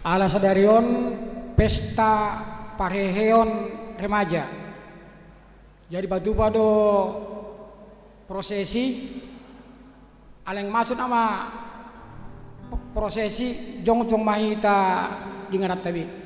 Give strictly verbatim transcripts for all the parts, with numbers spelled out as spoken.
Ala sadari on pesta parheheon remaja. Jadi patupa do prosesi, alai masuk nama prosesi jongjong ma hita di ingananta be.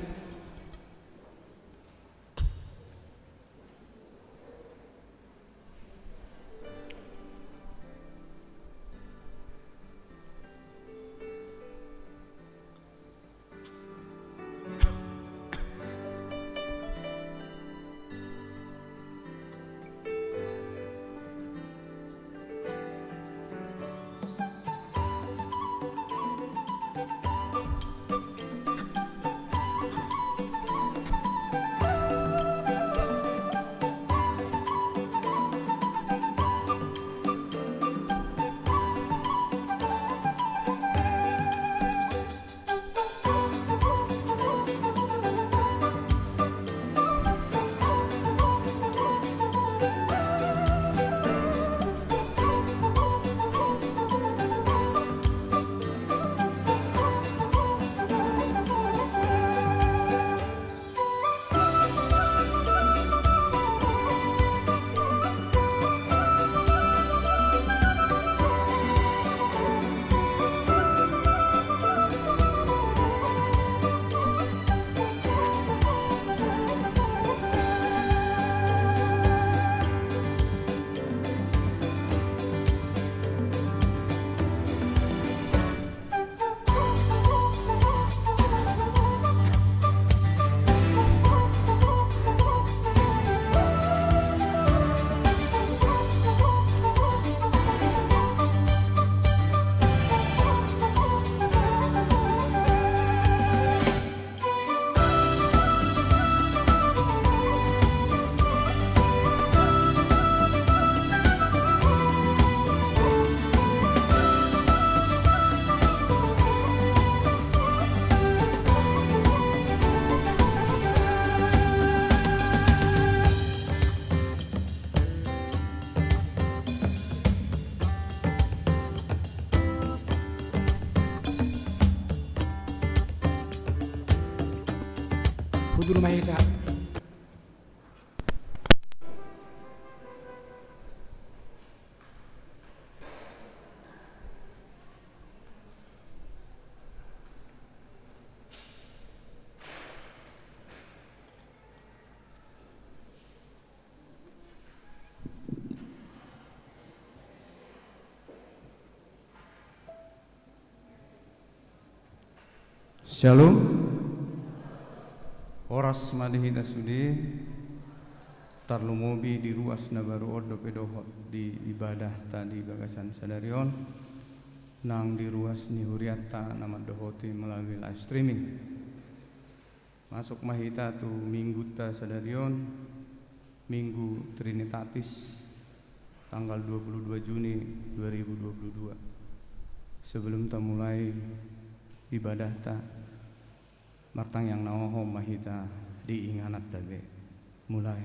Hudur ma hita. Syalom. Horas ma di hita sude, tarlumobi di ruas na baru on dope dohot di ibadahta di bagasan sadari on, nang di ruas ni hurianta na mandohoti melalui live streaming. Masuk ma hita tu minggunta sadari on, Minggu Trinitatis, tanggal dua puluh dua Juni dua ribu dua puluh dua. Sebelum tamulai ibadahta, martangiang na hohom ma hita di ingananta be. Mulai.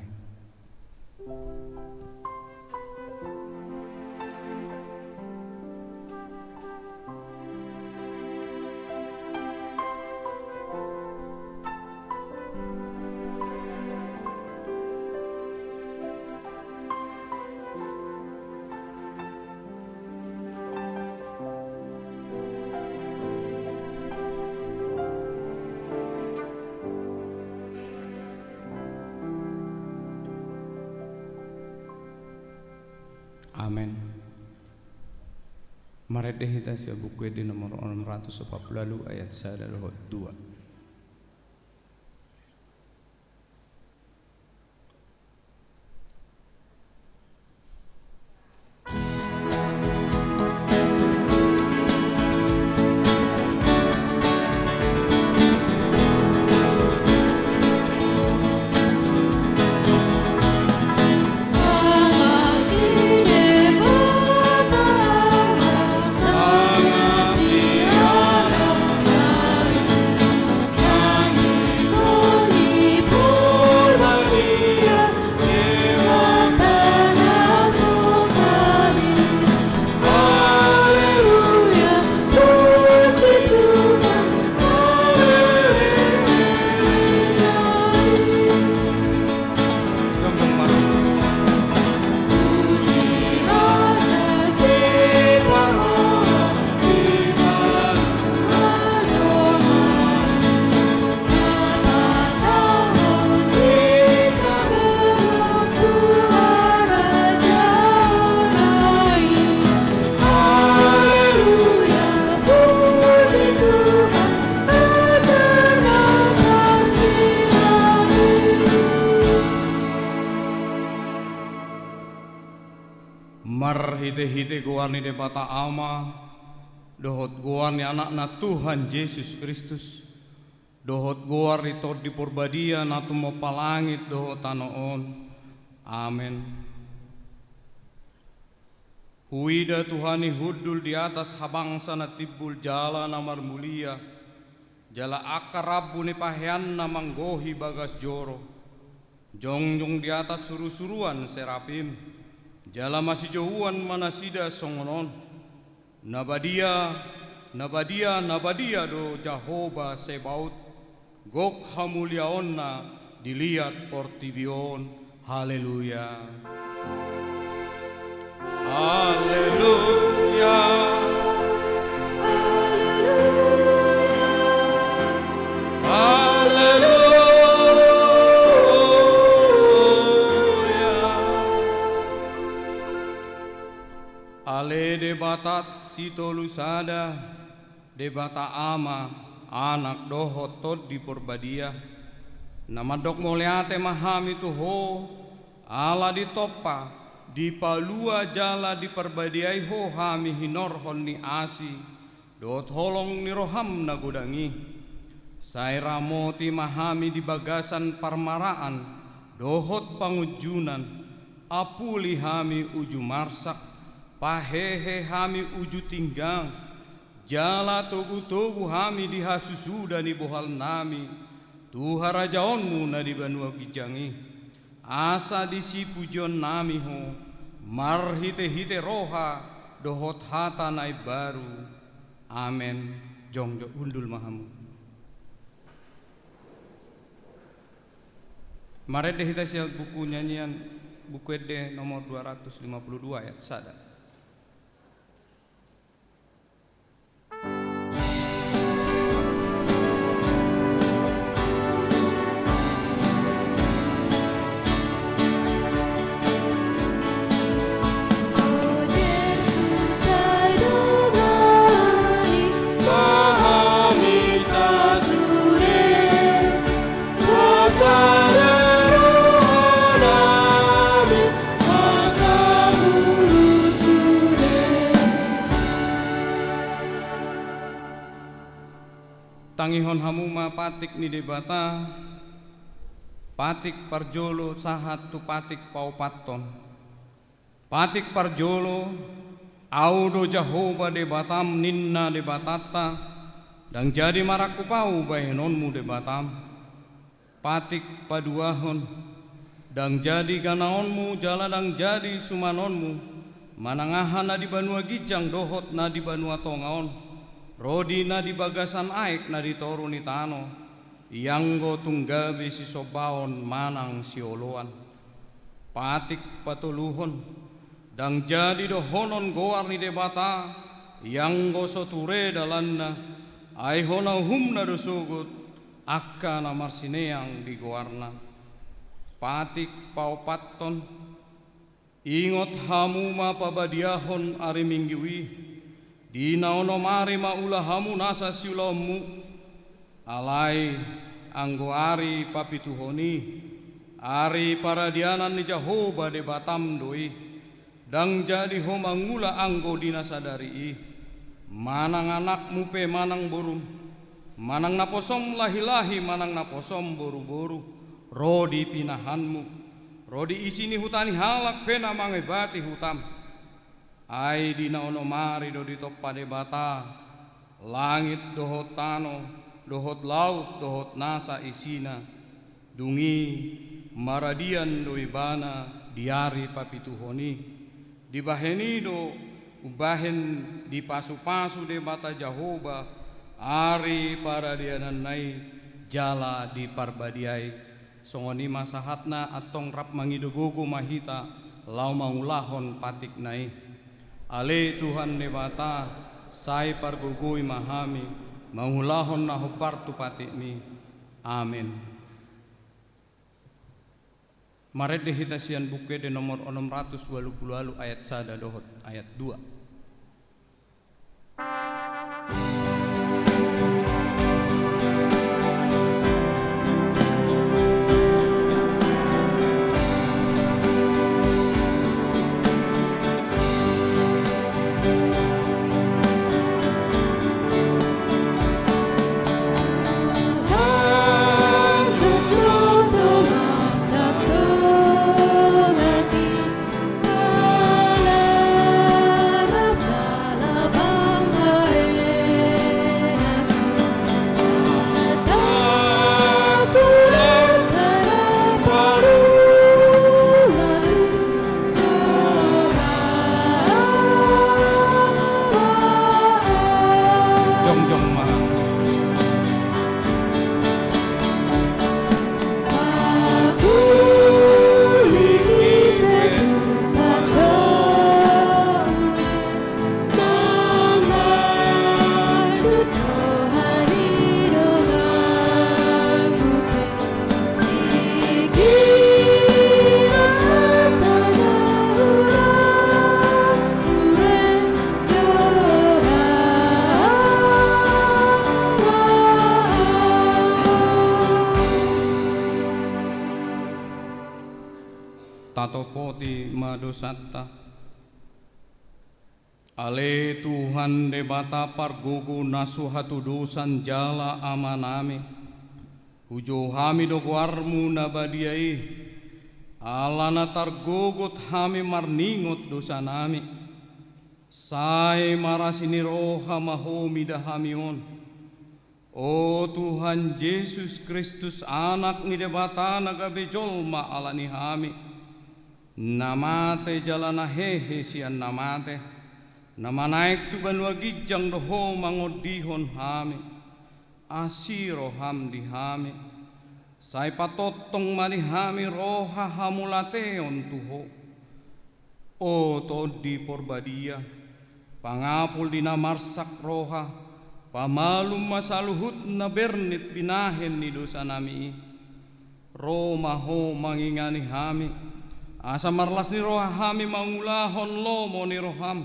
Amen. Marende hita sian Buku Ende nomor onom ratus opat pulu ualu, ayat sada dohot dua. Marhitehite goar ni Debata Ama, dohot goar ni Anakna Tuhan Jesus Kristus, dohot goar ni Tondi Porbadia na tumompa langit dohot tano on. Amen. Huida Tuhan i hundul di atas habangsa na timbul jala na marmulia, jala angka rambu ni paheanna manggohi bagas joro. Jongjong di atas surusuruan serapim, jala masijouan ma nasida songon on: Na badia, na badia, na badia do Jahowa Sebaot, gok hamuliaonna di liat portibi on. Haleluya. Haleluya. Haleluya. Ale Debata sitolu sada, Debata Ama, Anak dohot Tondi Porbadia, na mandok mauliate ma hami tu Ho, ala ditompa, dipalua jala diparbadiai Ho hami hinorhon ni asi dohot holong ni roham na godang i. Sai ramoti ma hami di bagasan parmaraan dohot pangunjunan, ampuli hami uju marsak, pahehe hami uju tinggang, jala togutogu hami di hasusuda ni bohalnami tu harajaonmu na di banua ginjang i, asa disi pujionnami Ho marhitehite roha dohot hata na imbaru. Amen. Jongjong, hundul ma hamu. Marende hita sian buku Nyanyian, Buku Ende nomor dua ratus lima puluh dua, ayat sada. Tangihon hamu ma patik ni Debata, patik parjolo sahat tu patik paopathon. Patik parjolo, Ahu do Jahowa Debatam, ninna Debatanta, ndang jadi marangkup Ahu bahenonmu Debatam. Patik paduahon, ndang jadi ganaonmu jala ndang jadi sumanonmu manang aha na di banua ginjang dohot na di banua tonga on, ro di na di bagasan aek na di toru ni tano, ianggo tung gabe sisombaon manang sioloan. Patik patoluhon, ndang jadi dohonon goar ni Debata, ianggo so ture dalanna, ai hona uhumna do sogot angka na marsineang di goarna. Patik paopathon, ingot hamu ma pabadiahon ari Minggu i, di na onom ari ma ula hamu nasa siulaonmu. Alai anggo ari papituhon i, ari paradianan ni Jahowa Debatam do i, ndang jadi ho mangula anggo di na sadari i, manang anakmu pe manang borum, manang naposom lahilahi manang naposom boruboru, ro di pinahanmu, ro di isi ni huta ni halak pe na mangebati hutam. Ai di na onom ari do ditompa Debata langit dohot tano, dohot laut, dohot nasa isina. Dung i maradian do ibana di ari papituhon i. Dibahen i do umbahen dipasupasu Debata Jahowa ari paradiananna i jala diparbadiai. Songon i ma sahatna, antong rap mangido gogo ma hita laho mangulahon patikna i. Ale Tuhan Debata, sai pargogoi ma hami mangulahon na hombar tu patikmi. Amen. Marende hita sian Buku Ende nomor onom ratus ualu pulu ualu, ayat sada dohot ayat dua. dosanta. Ale Tuhan Debata pargogo na so hatudosan jala Amanami, hujou hami do goarmu na badia i, ala na targogot hami marningot dosanami. Sai marasi ni roha ma Ho mida hami on. O Tuhan Jesus Kristus, Anak ni Debata na gabe jolma ala ni hami, na mate jala na hehe sian na mate, na manaek tu banua ginjang do Ho mangondihon hami. Asi roham di hami, sai patongtong ma di hami roha hamauliateon tu Ho. O Tondi Porbadia, pangapul di na marsak roha, pamalum ma saluhut na bernit binahen ni dosanami i. Ro ma Ho mangingani hami, asa marlas ni roha hami mangulahon lomo ni roham.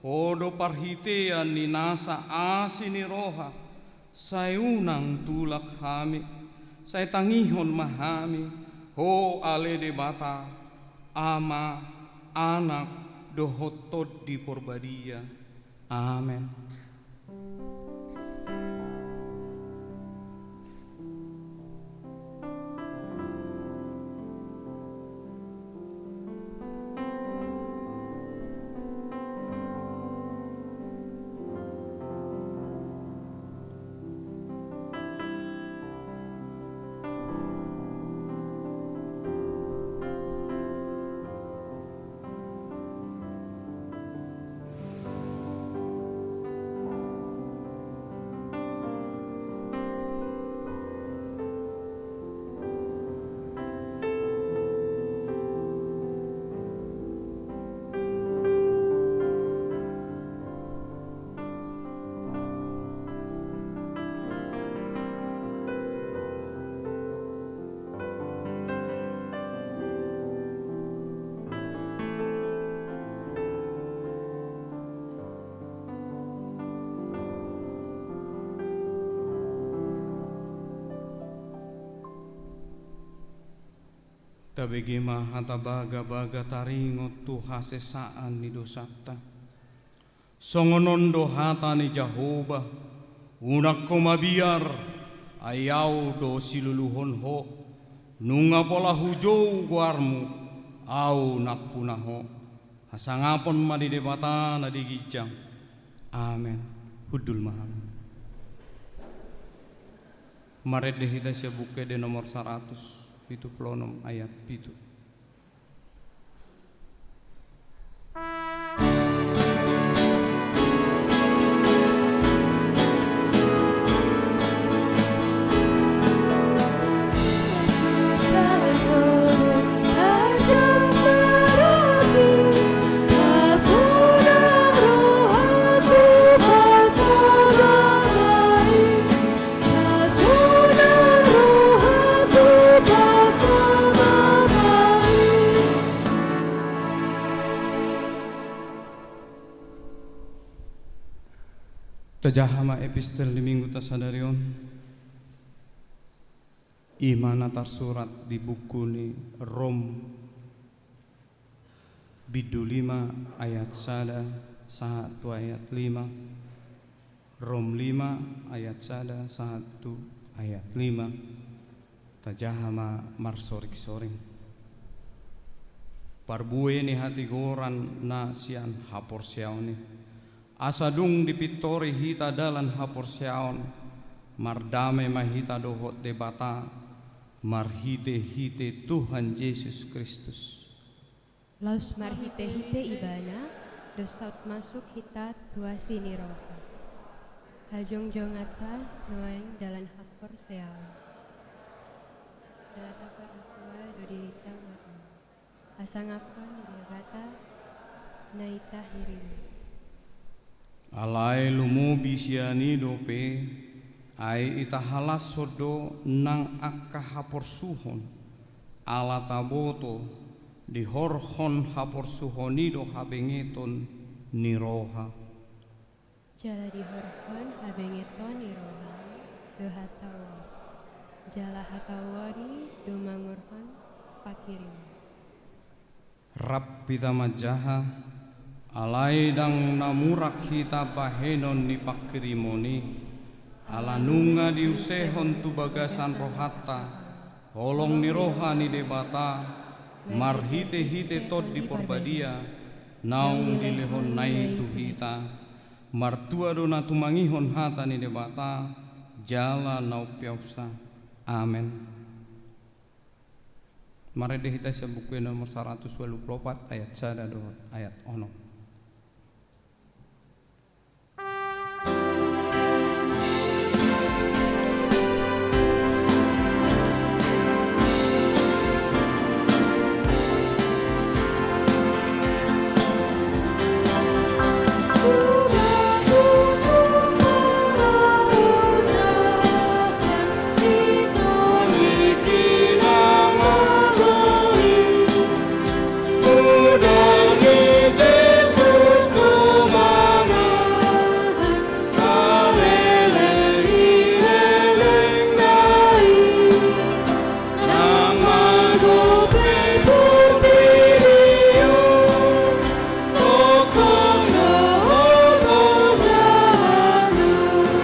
Ho do parhitean ni nasa asi ni roha, sai unang tulak hami, sai tangihon ma hami, Ho ale Debata, Ama, Anak, dohot Tondi Porbadia. Amen. Tabege ma hata bagabaga taringot tu hasesaan ni dosanta. Songon on do hata ni Jahowa: Unang ho mabiar, ai Ahu do siluluhon ho. Nunga pola hujou goarmu, Ahu nampuna ho. Hasangapon ma di Debata na di ginjang. Amen. Hundul ma hami. Marende hita sian Buku Ende nomor saratus pitu pulu onom ayat pitu. Tajaha ma epistel ni Mingguta sadari on. I ma na tarsurat di buku ni Rom, bindu lima ayat sada sahat tu ayat lima. Rom lima ayat sada sahat tu ayat lima. Tajaha ma marsoringsoring. Parbue ni hatigoran na sian haporseaon i, asa dung dipintori hita dalan haporseaon, mardame ma hita dohot Debata marhitehite Tuhan Jesus Kristus. Laos marhitehite Ibana, dos saut masuk hita tu asi ni roha. Hajongjonganta nuaeng dalan haporseaon. Jala tapatua do di hita ma i. Hasangapon ni Debata na i tahirim. Alai lumobi sian i dope, ai itahalashon do nang angka haporsuhon, ala taboto, dihorhon haporsuhon i do habengeton ni roha. Jala dihorhon habengeton ni roha do hatauon, jala hatauon i do mangorhon panghirimon. Rap hita manjaha, alai ndang na murak hita bahenon ni panghirimon i, ala nunga diusehon tu bagasan rohanta holong ni roha ni Debata, marhitehite Tondi Porbadia, naung dilehonna i tu hita, martua do na tumangihon hata ni Debata, jala na umpeopsa. Amen. Marende hita sian Buku Ende nomor saratus ualu pulu opat, ayat sada dohot ayat onom.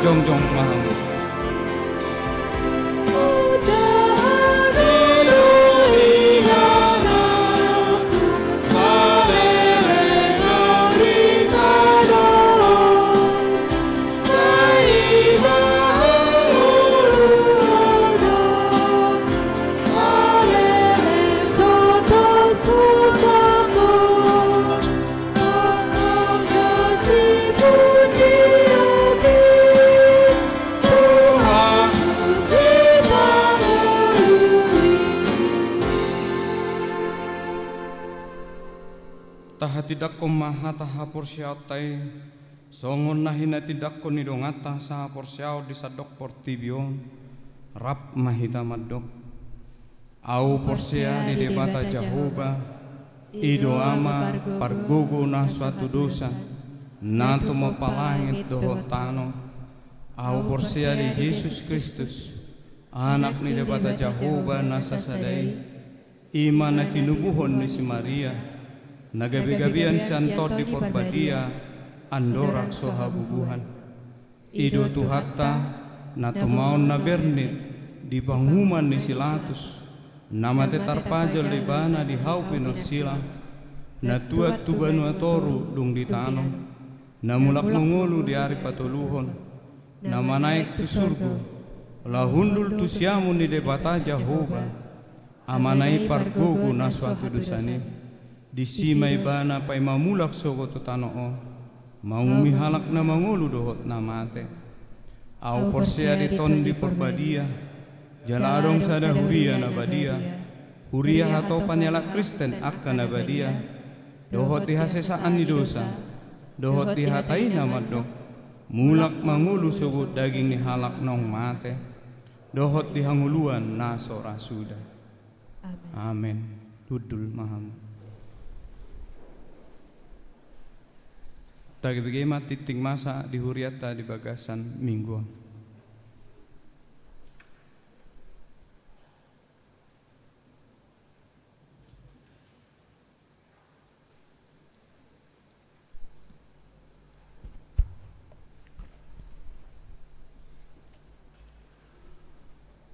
Jongjong ma hamu. Tahatindangkon ma hata haporseaonta i, songon na hinatindangkon ni donganta sahaporseaon di sandok portibi on, rap ma hita mandok. Ahu porsea di Debata Jahowa, i do Ama pargogo na so hatu dosa, na tumompa langit dohot tano. Ahu porsea di Jesus Kristus, Anak ni Debata Jahowa na sasada i, i ma na tinubuhon ni si Maria, na gabegabean sian Tondi Porbadia, andorang so habubuhan. I do Tuhanta, na tumaon na bernit di panguhuman ni si Latus, na mate tarpajal Ibana di hau pinorsilang, na tuat tu banua toru dung di tano, na mulak mangolu di ari patoluhon, na manaek tu surgo, laho hundul tu siamun ni Debata Jahowa, Amana i pargogo na so hatu dosa i. Disi ma Ibana paima mulak sogot tu tano on, manguhumi halak na mangolu dohot na mate. Ahu porsea di Tondi Porbadia, jala adong sada huria na badia, huria hatopan ni halak Kristen angka na badia, dohot di hasesaan ni dosa, dohot di hata i na mandok, mulak mangolu sogot daging ni halak naung mate, dohot di hangoluan na so ra suda. Amen. Amen. Hundul ma hamu. Tabege ma tingting masa di hurianta di bagasan minggu on.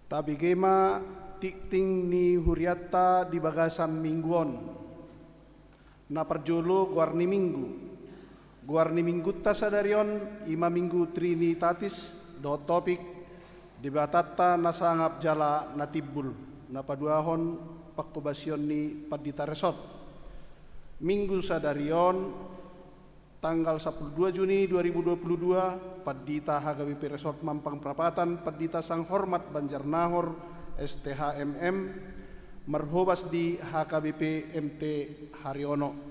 Tabege ma tingting ni hurianta di bagasan minggu on. Na parjolo, goar ni minggu. Goar ni minggunta sadari on i ma Minggu Trinitatis, dohot topik, Debatanta na sangap jala na timbul, na paduahon panghobasion ni pandita resort. Minggu sadari on, tanggal sampulu dua Juni dua ribu dua puluh dua, Pandita H K B P Resort Mampang Prapatan, Pandita Sanghormat Banjarnahor, S T H M M, marhobas di H K B P M T Haryono.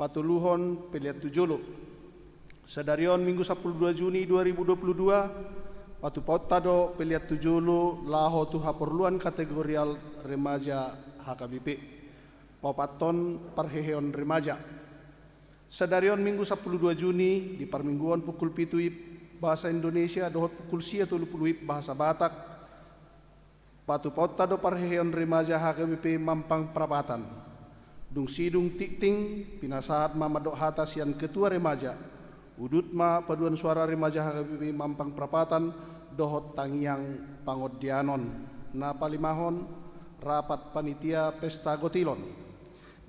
Patoluhon, pelean tu jolo. Sadari on Minggu sampulu dua Juni dua ribu dua puluh dua, patupaonta do pelean tu jolo laho tu haporluan kategorial remaja H K B P. Paopathon, parheheon remaja. Sadari on Minggu sampulu dua Juni, di parmingguon pukul pitu WIB bahasa Indonesia dohot pukul sia tolu pulu WIB bahasa Batak, patupaonta do parheheon remaja H K B P Mampang Prapatan. Dung sidung tingting, pinasahat ma mandok hata sian ketua remaja, udut ma paduan suara remaja H K B P Mampang Prapatan dohot tangiang pangondianon. Na palimahon, rapat panitia pesta gotilon.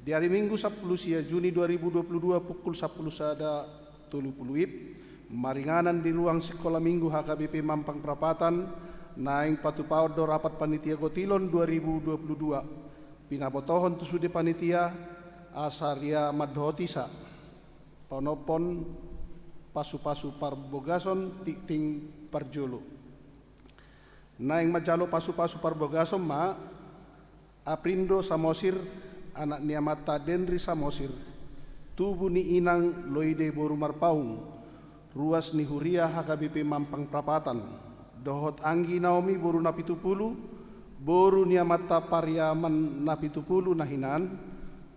Di ari Minggu sampulu sia Juni dua ribu dua puluh dua pukul sampulu sada tolu pulu WIB, maringanan di ruang Sikola Minggu H K B P Mampang Prapatan, naeng patupaon do rapat panitia gotilon dua ribu dua puluh dua. Pinabotohon tu sude panitia, asa ria mandohoti sa. Panompon pasupasu parbogason tingting parjolo. Naeng manjalo pasupasu parbogason ma, Aprindo Samosir, anak ni amanta Denri Samosir, tubu ni inang Loide boru Marpaung, ruas ni huria H K B P Mampang Prapatan, dohot anggi Naomi boru Napitupulu, boru ni amanta Pariaman Napitupulu na hinan,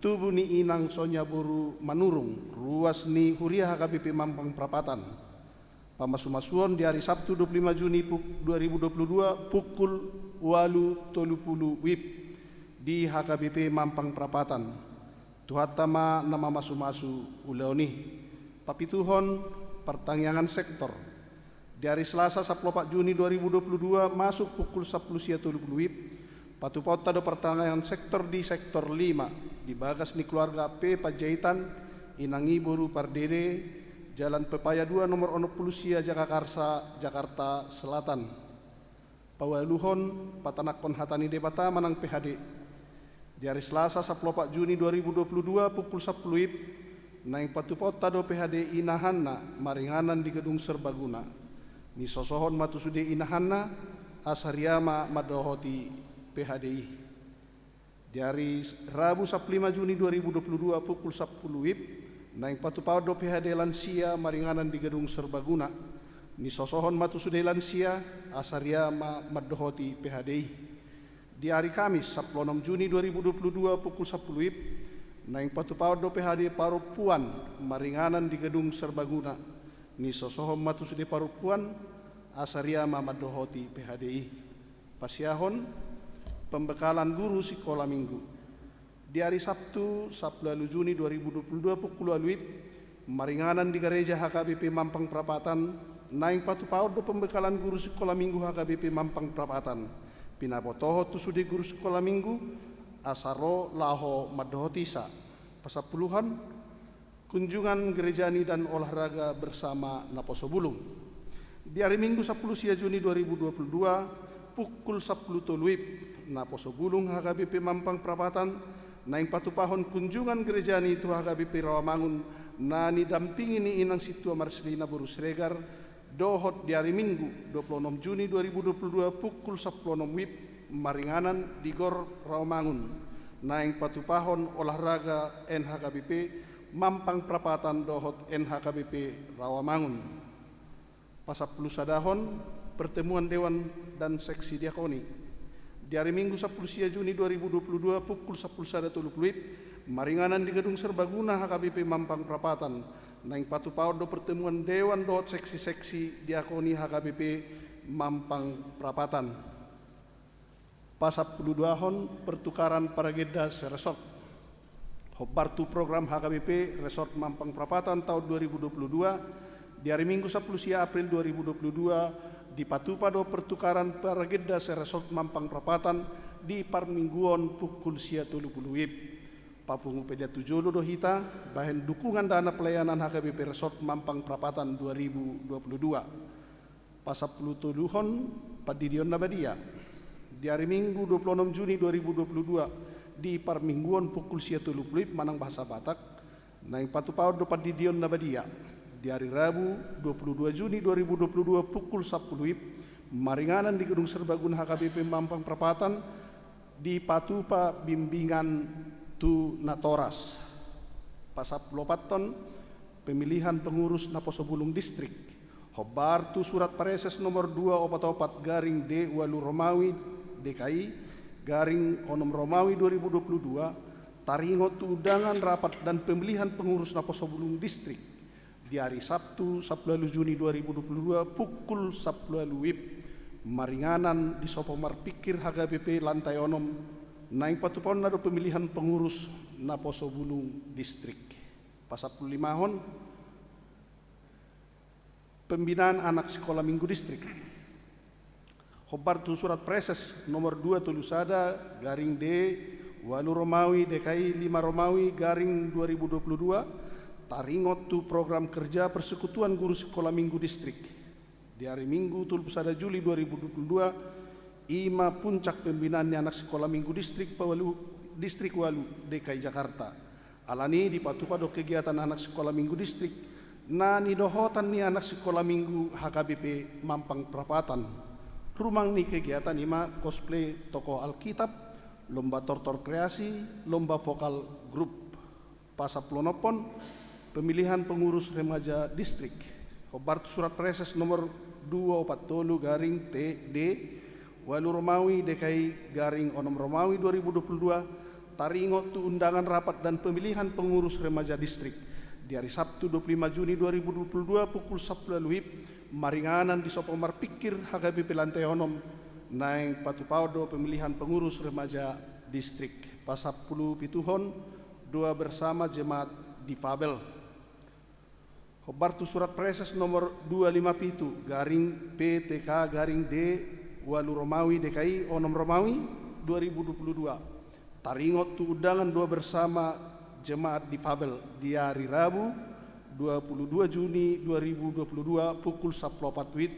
tubu ni inang Sonia boru Manurung, ruas ni huria H K B P Mampang Prapatan. Pamasumasuon di ari Sabtu dua puluh lima Juni puk-, dua ribu dua puluh dua pukul ualu tolu pulu WIB di H K B P Mampang Prapatan. Tuhanta ma na mamasumasu ulaon i. Papituhon, partangiangan sektor. Di ari Selasa sampulu opat Juni dua ribu dua puluh dua masuk pukul sampulu sia tolu pulu WIB, patupaonta do partangiangan sektor di sektor lima, di bagas ni keluarga P Panjaitan, inang i boru Pardede, Jalan Pepaya dua nomor onom pulu sia Jagakarsa, Jakarta Selatan. Paualuhon, patanakhon hata ni Debata manang P H D. Di ari Selasa sampulu opat Juni dua ribu dua puluh dua pukul sampulu WIB, naeng patupaonta do P H D inahanna, maringanan di Gedung Serbaguna. Nisosohon ma tu sude inahanna, asa ria ma mandohoti P H D i. Di ari Rabu sampulu lima Juni dua ribu dua puluh dua pukul sampulu WIB, naeng patupaon do P H D lansia maringanan di Gedung Serbaguna. Nisosohon ma tu sude lansia, asa ria ma mandohoti P H D i. Di ari Kamis sampulu onom Juni dua ribu dua puluh dua pukul sampulu WIB, naeng patupaon do P H D parompuan maringanan di Gedung Serbaguna. Nisosohon ma tu sude parompuan, asa ria ma mandohoti P H D i. Pasiahon, pembekalan guru sikola minggu. Di ari Sabtu sampulu ualu Juni dua ribu dua puluh dua pukul ualu WIB, maringanan di gareja H K B P Mampang Prapatan, naeng patupaon do pembekalan guru sikola minggu H K B P Mampang Prapatan. Pinabotohon tu sude guru sikola minggu, asa ro laho mandohoti sa. Pasampuluhon, kunjungan gereja ni dan olahraga bersama Naposo Bulung. Di ari Minggu sampulu sia Juni dua ribu dua puluh dua, pukul sampulu tolu WIB, Naposo Bulung H K B P Mampang Prapatan, naeng patupahon kunjungan gereja ni tu H K B P Rawamangun, na nidampingi ni inang sintua Marselina boru Siregar, dohot di ari Minggu, dua puluh onom Juni dua ribu dua puluh dua, pukul sampulu onom WIB, maringanan di Gor Rawamangun, naeng patupahon olahraga N H K B P Mampang Prapatan dohot N H K B P Rawamangun. Pasampulu sadahon, pertemuan dewan dan seksi diakoni. Di ari Minggu sampulu sia Juni dua ribu dua puluh dua, pukul sampulu sada tolu pulu WIB, maringanan di Gedung Serbaguna H K B P Mampang Prapatan, naeng patupahon do pertemuan dewan dohot seksi-seksi diakoni H K B P Mampang Prapatan. Pasampulu duahon, pertukaran paragenda seresort. Hombar tu program H K B P Resort Mampang Prapatan taon dua ribu dua puluh dua, di ari Minggu sampulu sia April dua ribu dua puluh dua, dipatupa do pertukaran paragenda seresort Mampang Prapatan di parmingguon pukul sia tolu pulu WIB. Papungu pe dia tu jolo do hita, bahen dukungan dana pelayanan H K B P Resort Mampang Prapatan dua ribu dua puluh dua. Pasampulu toluhon, pandidion na badia. Di ari Minggu dua puluh onom Juni dua ribu dua puluh dua, di parmingguon pukul sia tolu pulu WIB manang bahasa Batak, naeng patupahon do pandidion na badia. Di ari Rabu dua puluh dua Juni dua ribu dua puluh dua pukul sampulu WIB, maringanan di Gedung Serbaguna H K B P Mampang Prapatan, dipatupa bimbingan tu natoras. Pasampulu opathon, pemilihan pengurus Naposo Bulung Distrik. Hombar tu surat pareses nomor dua opat opat garing D ualu Romawi D K I garing onom Romawi dua ribu dua puluh dua, taringot tu undangan rapat dan pemilihan pengurus Naposo Bulung Distrik. Di ari Sabtu sampulu ualu Juni dua ribu dua puluh dua, pukul sampulu ualu WIB, maringanan di Sopo Marpingkir H K B P lantai onom, Naeng patupaonna do pemilihan pengurus naposobulung distrik. Pasampululimahon, pembinaan anak sikola minggu distrik. Hombar tu surat Praeses nomor dua tolu sada garing D ualu Romawi D K I lima Romawi garing dua ribu dua puluh dua, taringot tu program kerja Persekutuan Guru Sikola Minggu Distrik. Di ari Minggu tolu puluh sada Juli dua ribu dua puluh dua, i ma puncak pembinaan ni anak sikola minggu distrik pawalu, distrik ualu D K I Jakarta. Alani i dipatupa do kegiatan anak sikola minggu distrik na nidohotan ni anak sikola minggu H K B P Mampang Prapatan. Rumang ni kegiatan i ma cosplay tokoh Alkitab, lomba tortor kreasi, lomba vokal grup. Pasampuluonomhon, pemilihan pengurus remaja distrik. Hombar tu surat Praeses nomor dua opat tolu garing T D ualu Romawi D K I garing onom Romawi dua ribu dua puluh dua, taringot tu undangan rapat dan pemilihan pengurus remaja distrik di ari Sabtu dua puluh lima Juni dua ribu dua puluh dua pukul sampulu ualu WIB, maringanan di Sopo Marpingkir H K B P lantai onom. Naeng patupaon do pemilihan pengurus remaja distrik. Pasampulupituhon, doa bersama jemaat difabel. Hombar tu surat Praeses nomor dua lima pitu garing P T K garing D ualu Romawi D K I onom Romawi dua ribu dua puluh dua, taringot tu undangan doa bersama jemaat difabel di ari Rabu dua puluh dua Juni dua ribu dua puluh dua pukul sampulu opat WIB,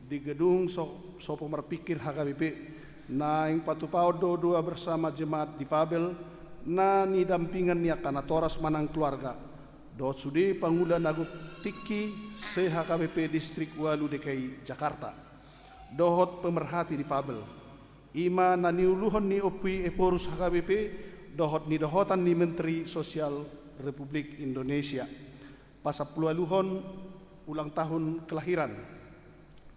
di gedung So-, Sopo Marpingkir H K B P. Naeng patupaon do doa bersama jemaat difabel na nidampingan ni angka natoras manang keluarga dohot sude pangula na gok tingki se-H K B P Distrik ualu D K I Jakarta dohot pemerhati difabel. I ma na niuluhon ni Ompu i Ephorus H K B P dohot nidohotan ni Menteri Sosial Republik Indonesia. Pasampuluualuhon, ulang tahun kelahiran.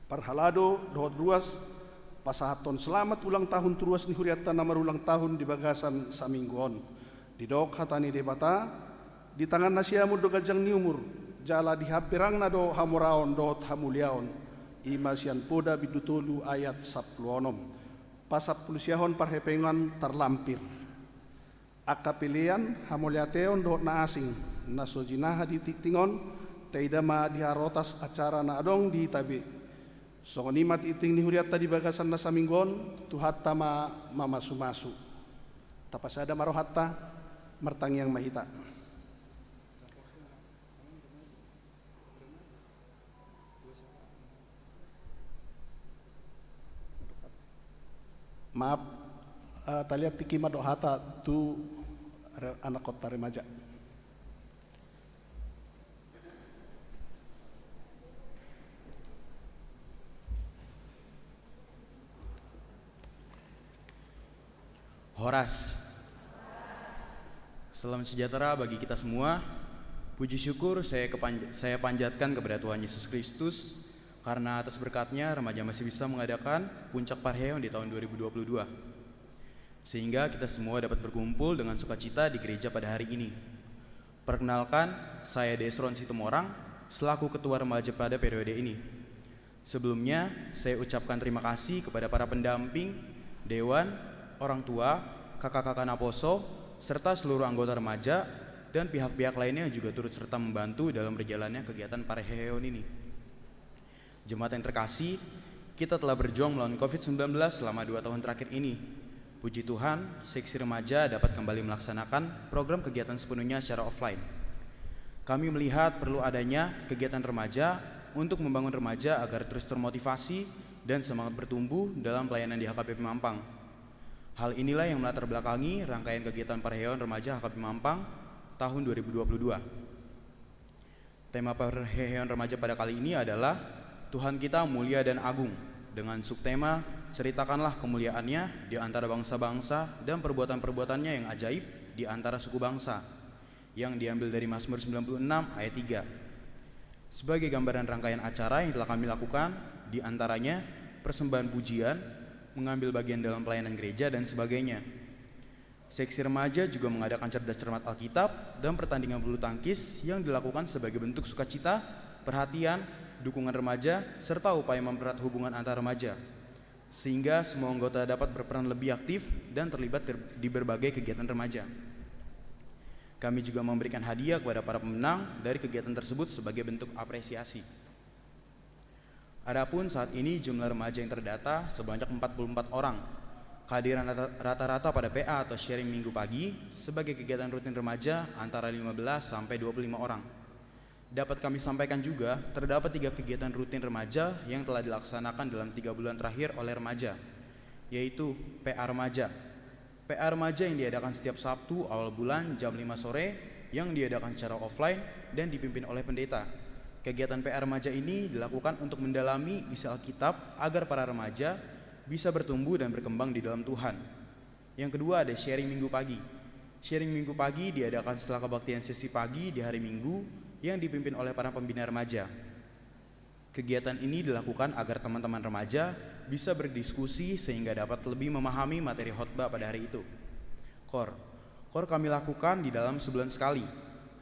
Parhalado dohot ruas, pasahathon selamat ulang tahun tu ruas ni hurianta na marulang tahun di bagasan saminggu on. Didok hata ni Debata, di tanganna siamun do ganjang ni umur, jala di hambirangna do hamoraon dohot hamuliaon. I ma sian Poda bindu tolu ayat sampulu onom. Pasampulusiahon, parhepengan tarlampir. Angka pelean, hamauliateon dohot na asing na so jinaha di tingting on, taida ma di harotas acara na adong di hita be. Songon i ma tingting ni hurianta di bagasan na saminggu on, Tuhanta ma mamasumasu. Tapasada ma rohanta, martangiang ma hita. Maaf, eh, taliat tingki mandok hata tu re-, anak kota remaja. Horas. Salam sejahtera bagi kita semua. Puji syukur saya kepanj-, saya panjatkan kepada Tuhan Yesus Kristus, karena atas berkat-Nya remaja masih bisa mengadakan puncak parheheon di tahun dua ribu dua puluh dua. Sehingga kita semua dapat berkumpul dengan sukacita di gereja pada hari ini. Perkenalkan, saya Desron Situmorang, selaku ketua remaja pada periode ini. Sebelumnya, saya ucapkan terima kasih kepada para pendamping, dewan, orang tua, kakak-kakak naposo, serta seluruh anggota remaja dan pihak-pihak lainnya yang juga turut serta membantu dalam berjalannya kegiatan parheheon ini. Jemaat yang terkasih, kita telah berjuang melawan covid sembilan belas selama dua tahun terakhir ini. Puji Tuhan, seksi remaja dapat kembali melaksanakan program kegiatan sepenuhnya secara offline. Kami melihat perlu adanya kegiatan remaja untuk membangun remaja agar terus termotivasi dan semangat bertumbuh dalam pelayanan di H K B P Mampang. Hal inilah yang melatar belakangi rangkaian kegiatan parheheon remaja H K B P Mampang tahun dua ribu dua puluh dua. Tema parheheon remaja pada kali ini adalah Tuhan Kita Mulia dan Agung, dengan subtema Ceritakanlah Kemuliaan-Nya di Antara Bangsa-Bangsa dan Perbuatan-Perbuatan-Nya yang Ajaib di Antara Suku Bangsa, yang diambil dari Mazmur sembilan puluh enam ayat tiga. Sebagai gambaran rangkaian acara yang telah kami lakukan, di antaranya persembahan pujian, mengambil bagian dalam pelayanan gereja, dan sebagainya. Seksi remaja juga mengadakan cerdas cermat Alkitab dan pertandingan bulu tangkis yang dilakukan sebagai bentuk sukacita, perhatian, dukungan remaja, serta upaya mempererat hubungan antar remaja. sehingga semua anggota dapat berperan lebih aktif dan terlibat ter-, di berbagai kegiatan remaja. Kami juga memberikan hadiah kepada para pemenang dari kegiatan tersebut sebagai bentuk apresiasi. Adapun saat ini jumlah remaja yang terdata sebanyak empat puluh empat orang. Kehadiran rata-, rata-rata pada P A atau sharing minggu pagi sebagai kegiatan rutin remaja antara lima belas sampai dua puluh lima orang. Dapat kami sampaikan juga, terdapat tiga kegiatan rutin remaja yang telah dilaksanakan dalam tiga bulan terakhir oleh remaja, yaitu P A Remaja. P A Remaja yang diadakan setiap Sabtu awal bulan jam lima sore, yang diadakan secara offline dan dipimpin oleh pendeta. Kegiatan P A Remaja ini dilakukan untuk mendalami isi Alkitab agar para remaja bisa bertumbuh dan berkembang di dalam Tuhan. Yang kedua, ada sharing minggu pagi. Sharing minggu pagi diadakan setelah kebaktian sesi pagi di hari Minggu yang dipimpin oleh para pembina remaja. Kegiatan ini dilakukan agar teman-teman remaja bisa berdiskusi sehingga dapat lebih memahami materi khotbah pada hari itu. Kor. Kor kami lakukan di dalam sebulan sekali.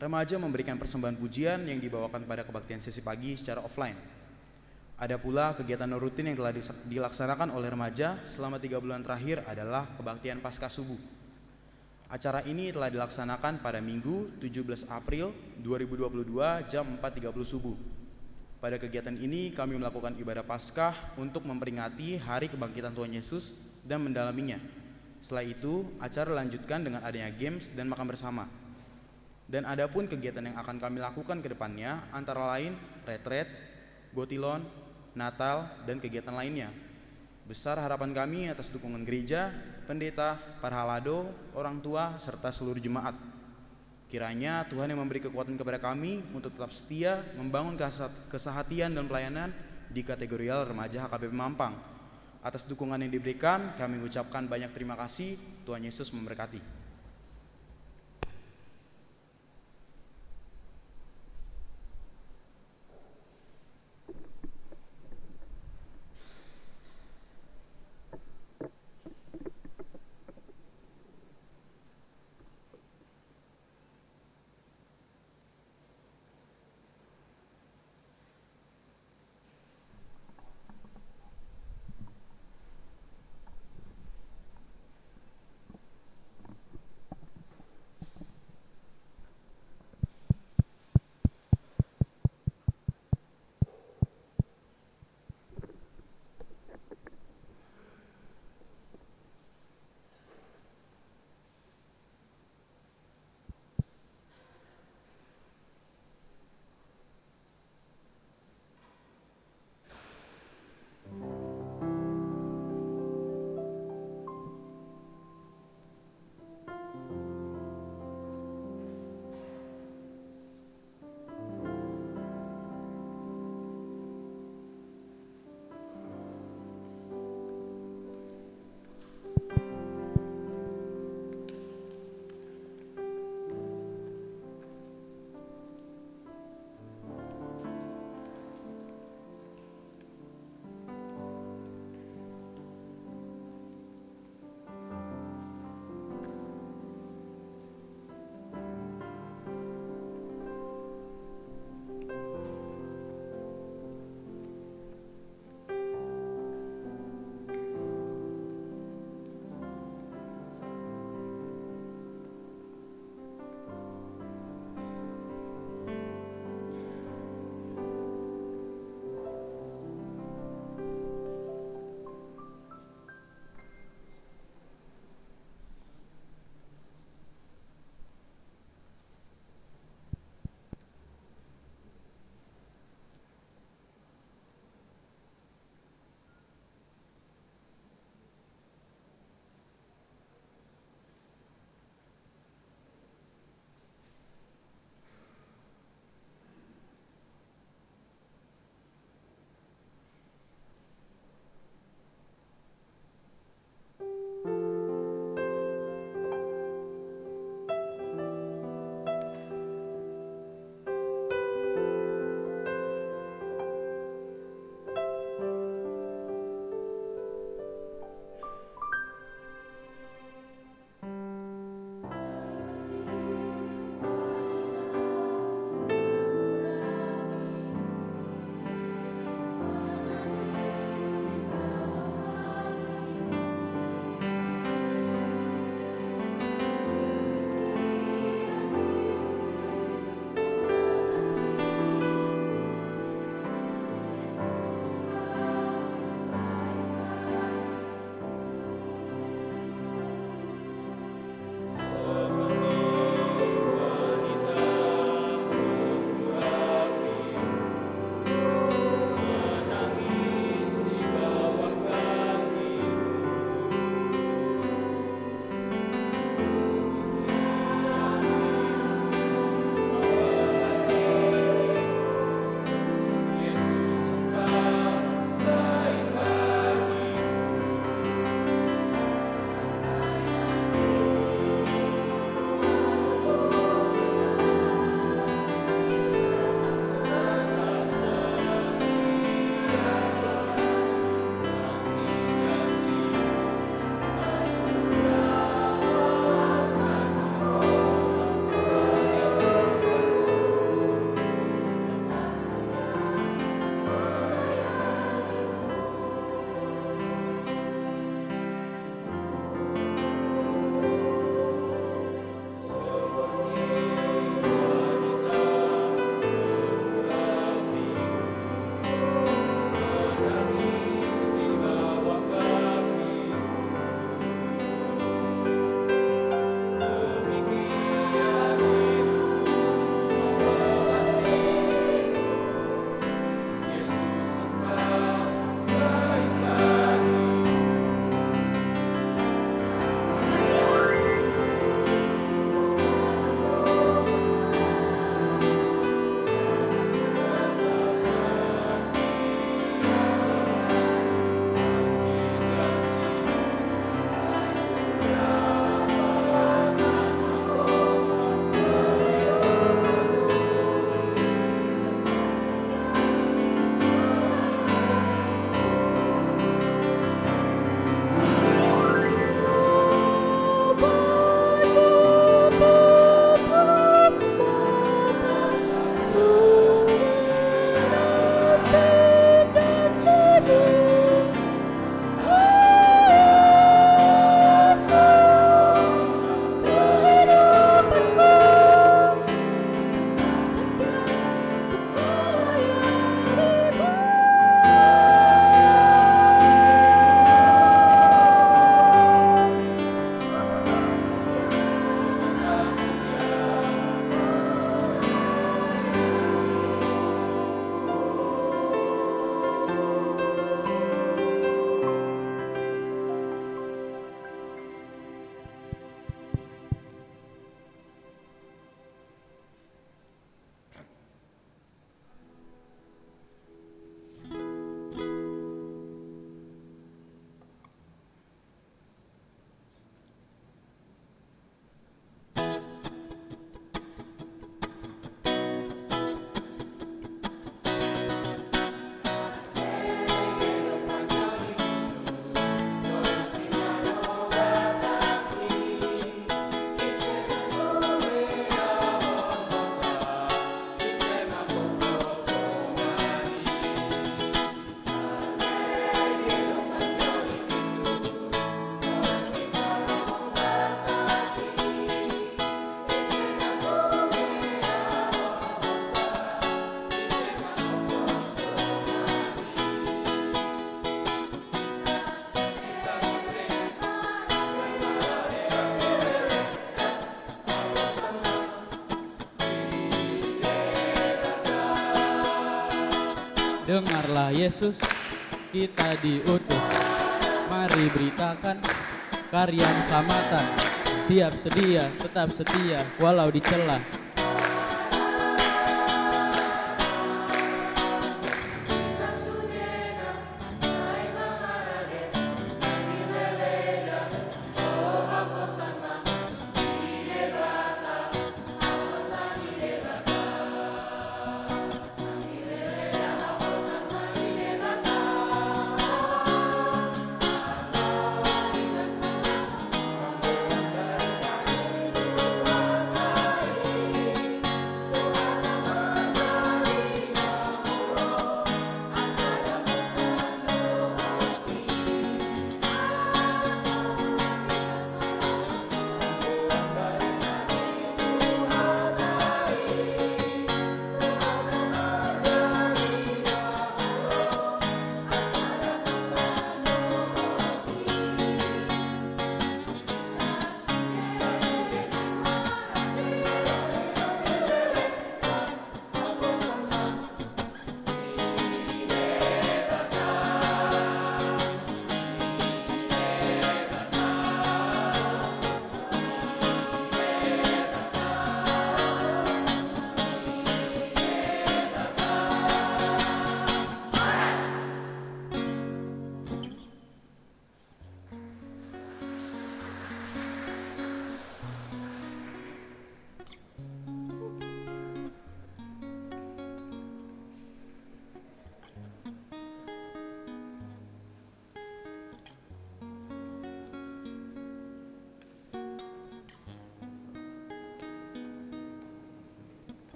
Remaja memberikan persembahan pujian yang dibawakan pada kebaktian sesi pagi secara offline. Ada pula kegiatan rutin yang telah disa-, dilaksanakan oleh remaja selama tiga bulan terakhir adalah kebaktian Paskah Subuh. Acara ini telah dilaksanakan pada Minggu, tujuh belas April dua ribu dua puluh dua, jam empat tiga puluh subuh. Pada kegiatan ini, kami melakukan ibadah Paskah untuk memperingati hari kebangkitan Tuhan Yesus dan mendalaminya. Setelah itu, acara dilanjutkan dengan adanya games dan makan bersama. Dan adapun kegiatan yang akan kami lakukan ke depannya, antara lain retret, gotilon, Natal, dan kegiatan lainnya. Besar harapan kami atas dukungan gereja, pendeta, para halado, orang tua, serta seluruh jemaat. Kiranya Tuhan yang memberi kekuatan kepada kami untuk tetap setia membangun kesat-, kesehatian dan pelayanan di kategorial remaja H K B P Mampang. Atas dukungan yang diberikan, kami mengucapkan banyak terima kasih. Tuhan Yesus memberkati. Dengarlah Yesus, kita diutus. Mari beritakan karya samatan. Siap sedia, tetap setia, walau dicela.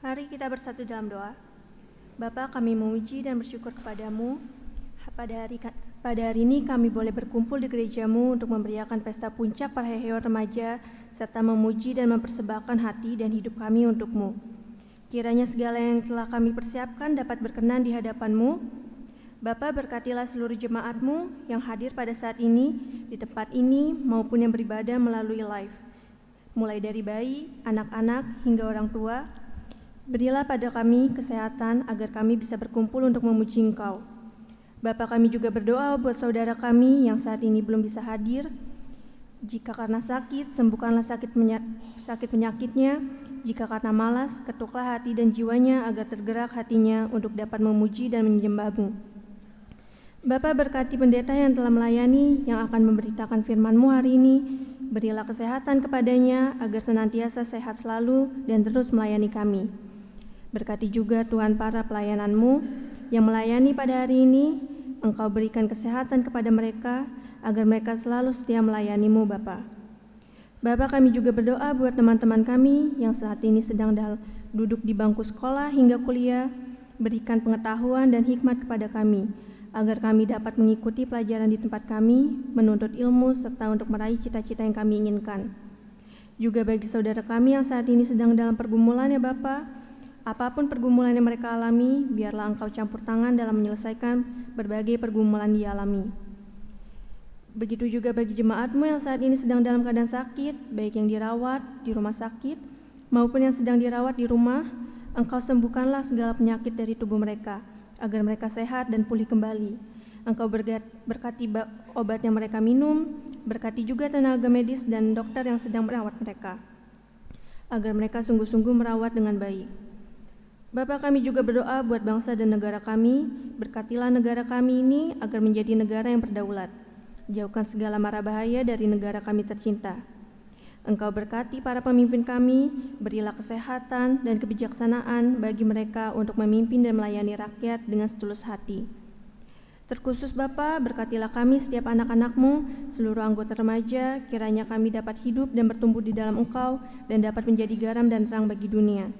Mari kita bersatu dalam doa. Bapa, kami memuji dan bersyukur kepada-Mu. Pada hari ka-, pada hari ini kami boleh berkumpul di gereja-Mu untuk memeriahkan pesta puncak perheheon remaja serta memuji dan mempersembahkan hati dan hidup kami untuk-Mu. Kiranya segala yang telah kami persiapkan dapat berkenan di hadapan-Mu. Bapa, berkatilah seluruh jemaat-Mu yang hadir pada saat ini di tempat ini maupun yang beribadah melalui live. Mulai dari bayi, anak-anak, hingga orang tua, berilah pada kami kesehatan agar kami bisa berkumpul untuk memuji Engkau. Bapa, kami juga berdoa buat saudara kami yang saat ini belum bisa hadir. Jika karena sakit, sembuhkanlah sakit menya-, sakit penyakitnya. Jika karena malas, ketuklah hati dan jiwanya agar tergerak hatinya untuk dapat memuji dan menyembah-Mu. Bapa, berkati pendeta yang telah melayani, yang akan memberitakan firman-Mu hari ini. Berilah kesehatan kepadanya agar senantiasa sehat selalu dan terus melayani kami. Berkati juga Tuhan para pelayanan-Mu yang melayani pada hari ini. Engkau berikan kesehatan kepada mereka agar mereka selalu setia melayani-Mu, Bapa. Bapa, kami juga berdoa buat teman-teman kami yang saat ini sedang dal-, duduk di bangku sekolah hingga kuliah. Berikan pengetahuan dan hikmat kepada kami, agar kami dapat mengikuti pelajaran di tempat kami, menuntut ilmu, serta untuk meraih cita-cita yang kami inginkan. Juga bagi saudara kami yang saat ini sedang dalam pergumulan, ya Bapa, apapun pergumulan yang mereka alami, biarlah Engkau campur tangan dalam menyelesaikan berbagai pergumulan dialami. Begitu juga bagi jemaat-Mu yang saat ini sedang dalam keadaan sakit, baik yang dirawat di rumah sakit maupun yang sedang dirawat di rumah. Engkau sembuhkanlah segala penyakit dari tubuh mereka, agar mereka sehat dan pulih kembali. Engkau bergat-, berkati ba-, obat yang mereka minum, berkati juga tenaga medis dan dokter yang sedang merawat mereka, agar mereka sungguh-sungguh merawat dengan baik. Bapa, kami juga berdoa buat bangsa dan negara kami. Berkatilah negara kami ini agar menjadi negara yang berdaulat. Jauhkan segala mara bahaya dari negara kami tercinta. Engkau berkati para pemimpin kami, berilah kesehatan dan kebijaksanaan bagi mereka untuk memimpin dan melayani rakyat dengan setulus hati. Terkhusus Bapa, berkatilah kami setiap anak-anak-Mu, seluruh anggota remaja, kiranya kami dapat hidup dan bertumbuh di dalam Engkau, dan dapat menjadi garam dan terang bagi dunia.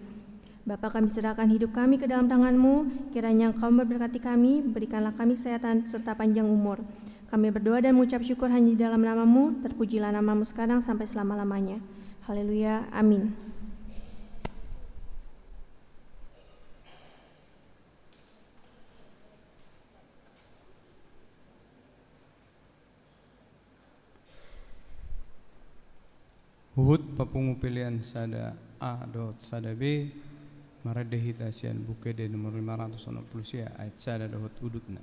Bapa, kami serahkan hidup kami ke dalam tangan-Mu, kiranya Engkau memberkati kami, berikanlah kami kesehatan serta panjang umur. Kami berdoa dan mengucap syukur hanya di dalam nama-Mu, terpujilah nama-Mu sekarang sampai selama-lamanya. Haleluya. Amin. Huhut papungu pelean sada A dohot sada B, marende hita sian Buku Ende nomor lima ratus onom pulu sia, ayat sada dohot udutna.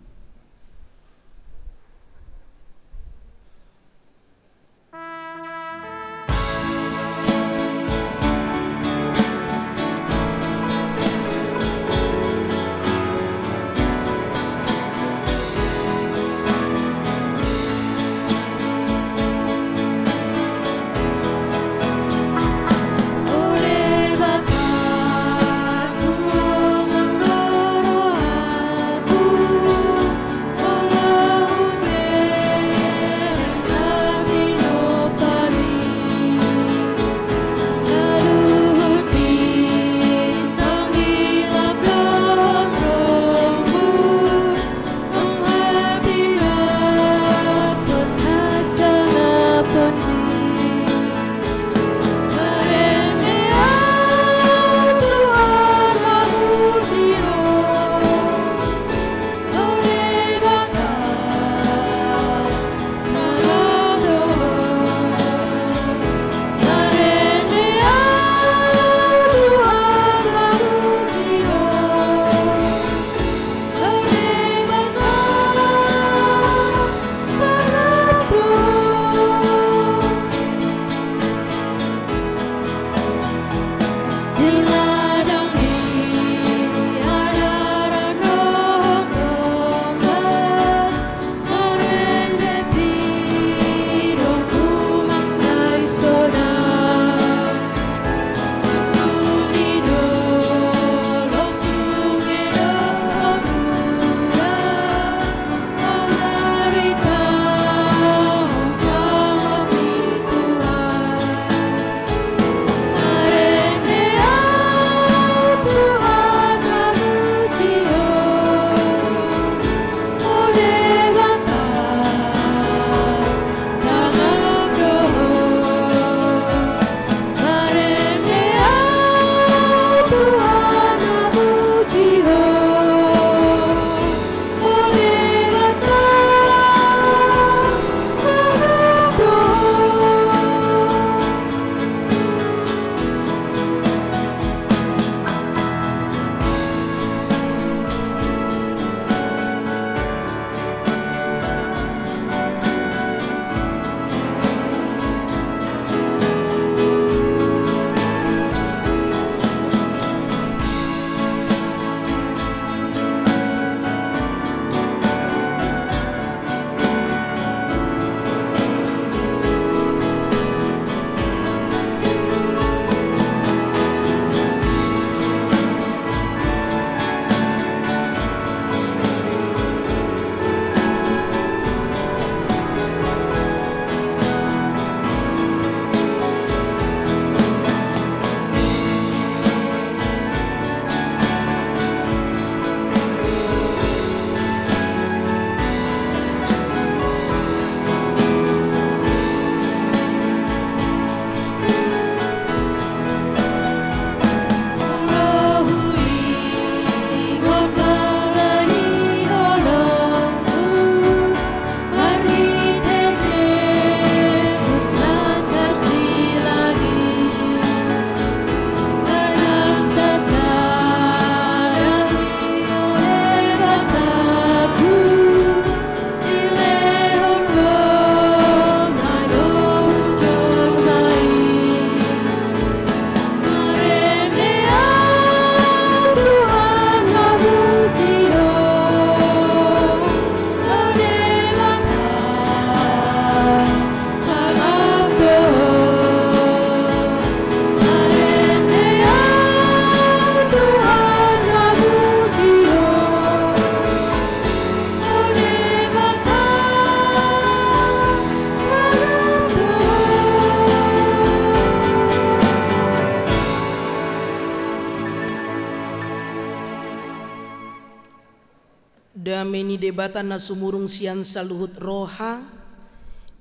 Debata na sumurung sian saluhut roha,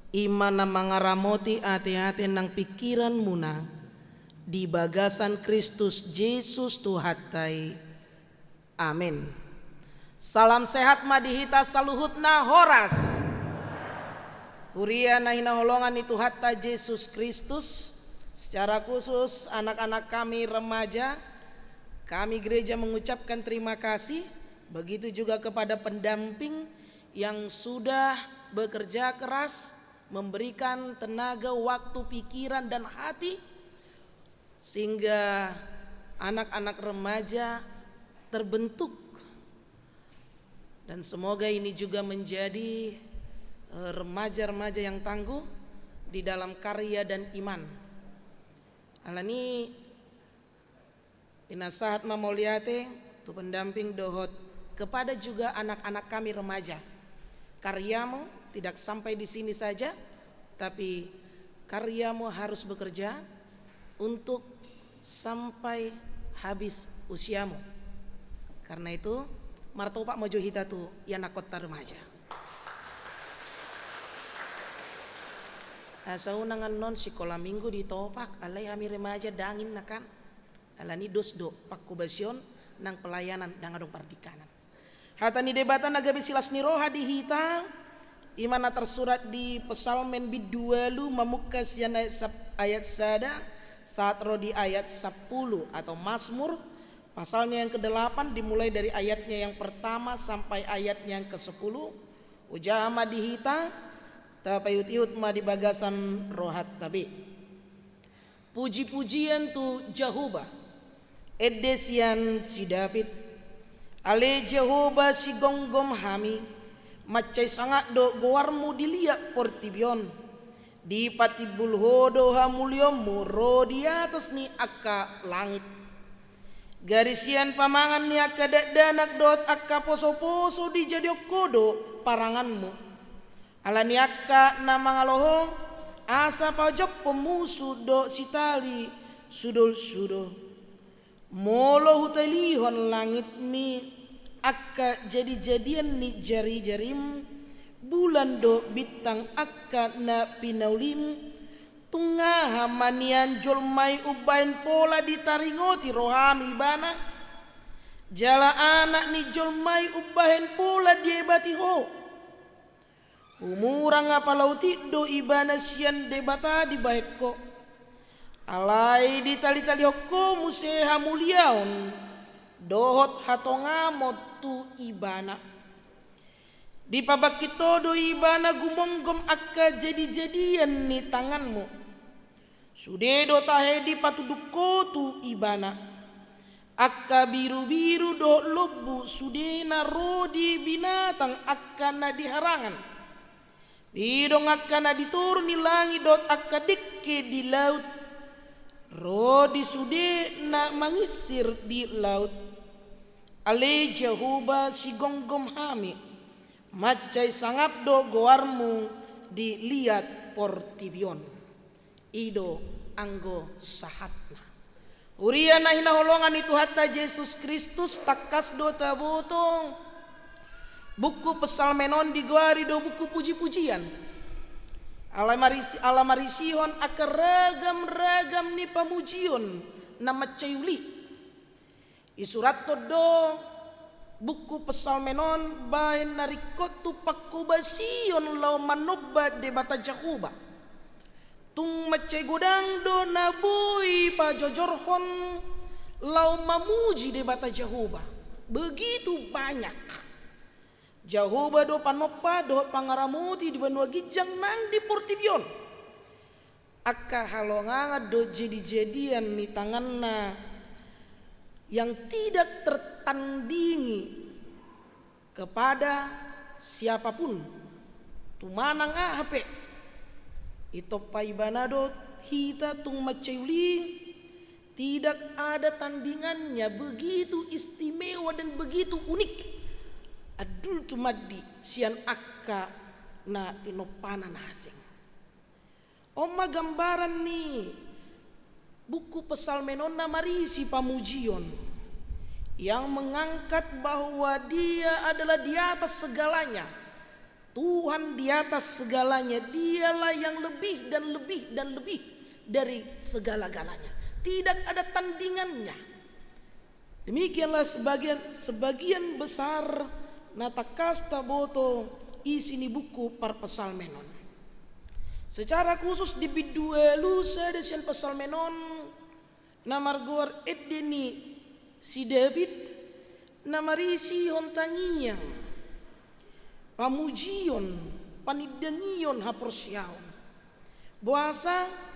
i ma na mangaramoti ateate nang pingkiranmuna di bagasan Kristus Jesus Tuhanta i. Amen. Salam sehat ma di hita saluhutna, horas. Huria na hinaholongan ni Tuhanta Jesus Kristus, secara khusus anak-anak kami remaja, kami gereja mengucapkan terima kasih, begitu juga kepada pendamping yang sudah bekerja keras, memberikan tenaga, waktu, pikiran, dan hati, sehingga anak-anak remaja terbentuk. Dan semoga ini juga menjadi, eh, remaja-remaja yang tangguh di dalam karya dan iman. Alani i, pinasahat ma mauliate tu pendamping dohot kepada juga anak-anak kami remaja. Karyamu tidak sampai di sini saja, tapi karyamu harus bekerja untuk sampai habis usiamu. Karena itu, martopak ma jo hita tu ianakkonta remaja. Asa unang annon sikola minggu ditopak, alai hami remaja dangin na kan. Alani dos do pangkobasion nang pelayanan ndang adong pardingkanan. Hata ni Debata na gabe silas ni roha di hita, i ma na tarsurat di Psalmen bindu ualu, mamungka sian ayat sap-, ayat sada sahat ro di ayat sampulu, atau Mazmur, pasalnya yang kedelapan, dimulai dari ayatnya yang pertama sampai ayatnya yang kesepuluh. Ojaha ma di hita, tapaihut-ihut ma di bagasan rohanta be. Puji-pujian tu Jahowa. Ende sian si David. Ale Jahowa, sigomgom hami, mansai sangap do goarmu di liat portibi on. Dipatimbul ho do hamuliaonmu ro di atas ni angka langit. Gari sian pamangan ni angka dakdanak dohot angka poso-poso dijadihon ho do paranganmu. Alani angka na mangalo ho, asa pajompon musu dohot sitali sudol-sudol. Molo hutalihon langitmi, angka jadi-jadian ni jari-jarim, bulan dohot bintang angka na pinaulim, tung aha ma nian jolma i umbahen pola ditaringoti roham ibana? Jala anak ni jolma i umbahen pola diebati ho? Humurang apala utik do ibana sian Debata dibahen ho. Alai ditalitalihon ho muse hamuliaon dohot hatongamon tu ibana. Dipabangkit ho do ibana gumomgom angka jadi-jadian ni tanganmu. Sude do tahe dipatunduk ho tu ibana. Angka birubiru dohot lombu sudena ro di binatang angka na di harangan. Pidong angka na di toru ni langit dohot angka dengke di laut ro di sude na manginsir di laut. Ale Jahowa, sigomgom hami, mansai sangap do goarmu di liat portibi on. I do anggo sahatna. Huria na hinaholongan ni Tuhanta Jesus Kristus, tangkas do taboto, buku Psalmen on digoari do buku puji-pujian. Ala marisi, ala marisihon angka ragam-ragam ni pamujion na mansai uli. Isurathon do buku Psalmen on bahen na ringkot tu pangkobasion laho manomba Debata Jahowa. Tung mansai godang do na boi pajojorhon laho mamuji Debata Jahowa. Begitu banyak. Jahowa do panompa dohot pangaramoti di banua ginjang nang di portibi on. Angka halongangan dohot jadi-jadian ni tanganna yang tidak tertandingi kepada siapapun. Tu manang aha pe. Itompa ibana do hita tung mansai uli, tidak ada tandingannya, begitu istimewa dan begitu unik. Andul tumandi sian angka na tinompana na asing. On ma gambaran ni buku Psalmen on na marisi pamujion. yang mengangkat bahwa Dia adalah di atas segalanya. Tuhan di atas segalanya, Dialah yang lebih dan lebih dan lebih dari segala-galanya. Tidak ada tandingannya. Demikianlah sebagian, sebagian besar na tangkas taboto isi ni buku parpsalmen on. Secara khusus di bindu ualu sada sian psalmen on, na margoar Ende ni si David, na marisihon tangiang, pamujion, panindangion haporseaon. Boasa?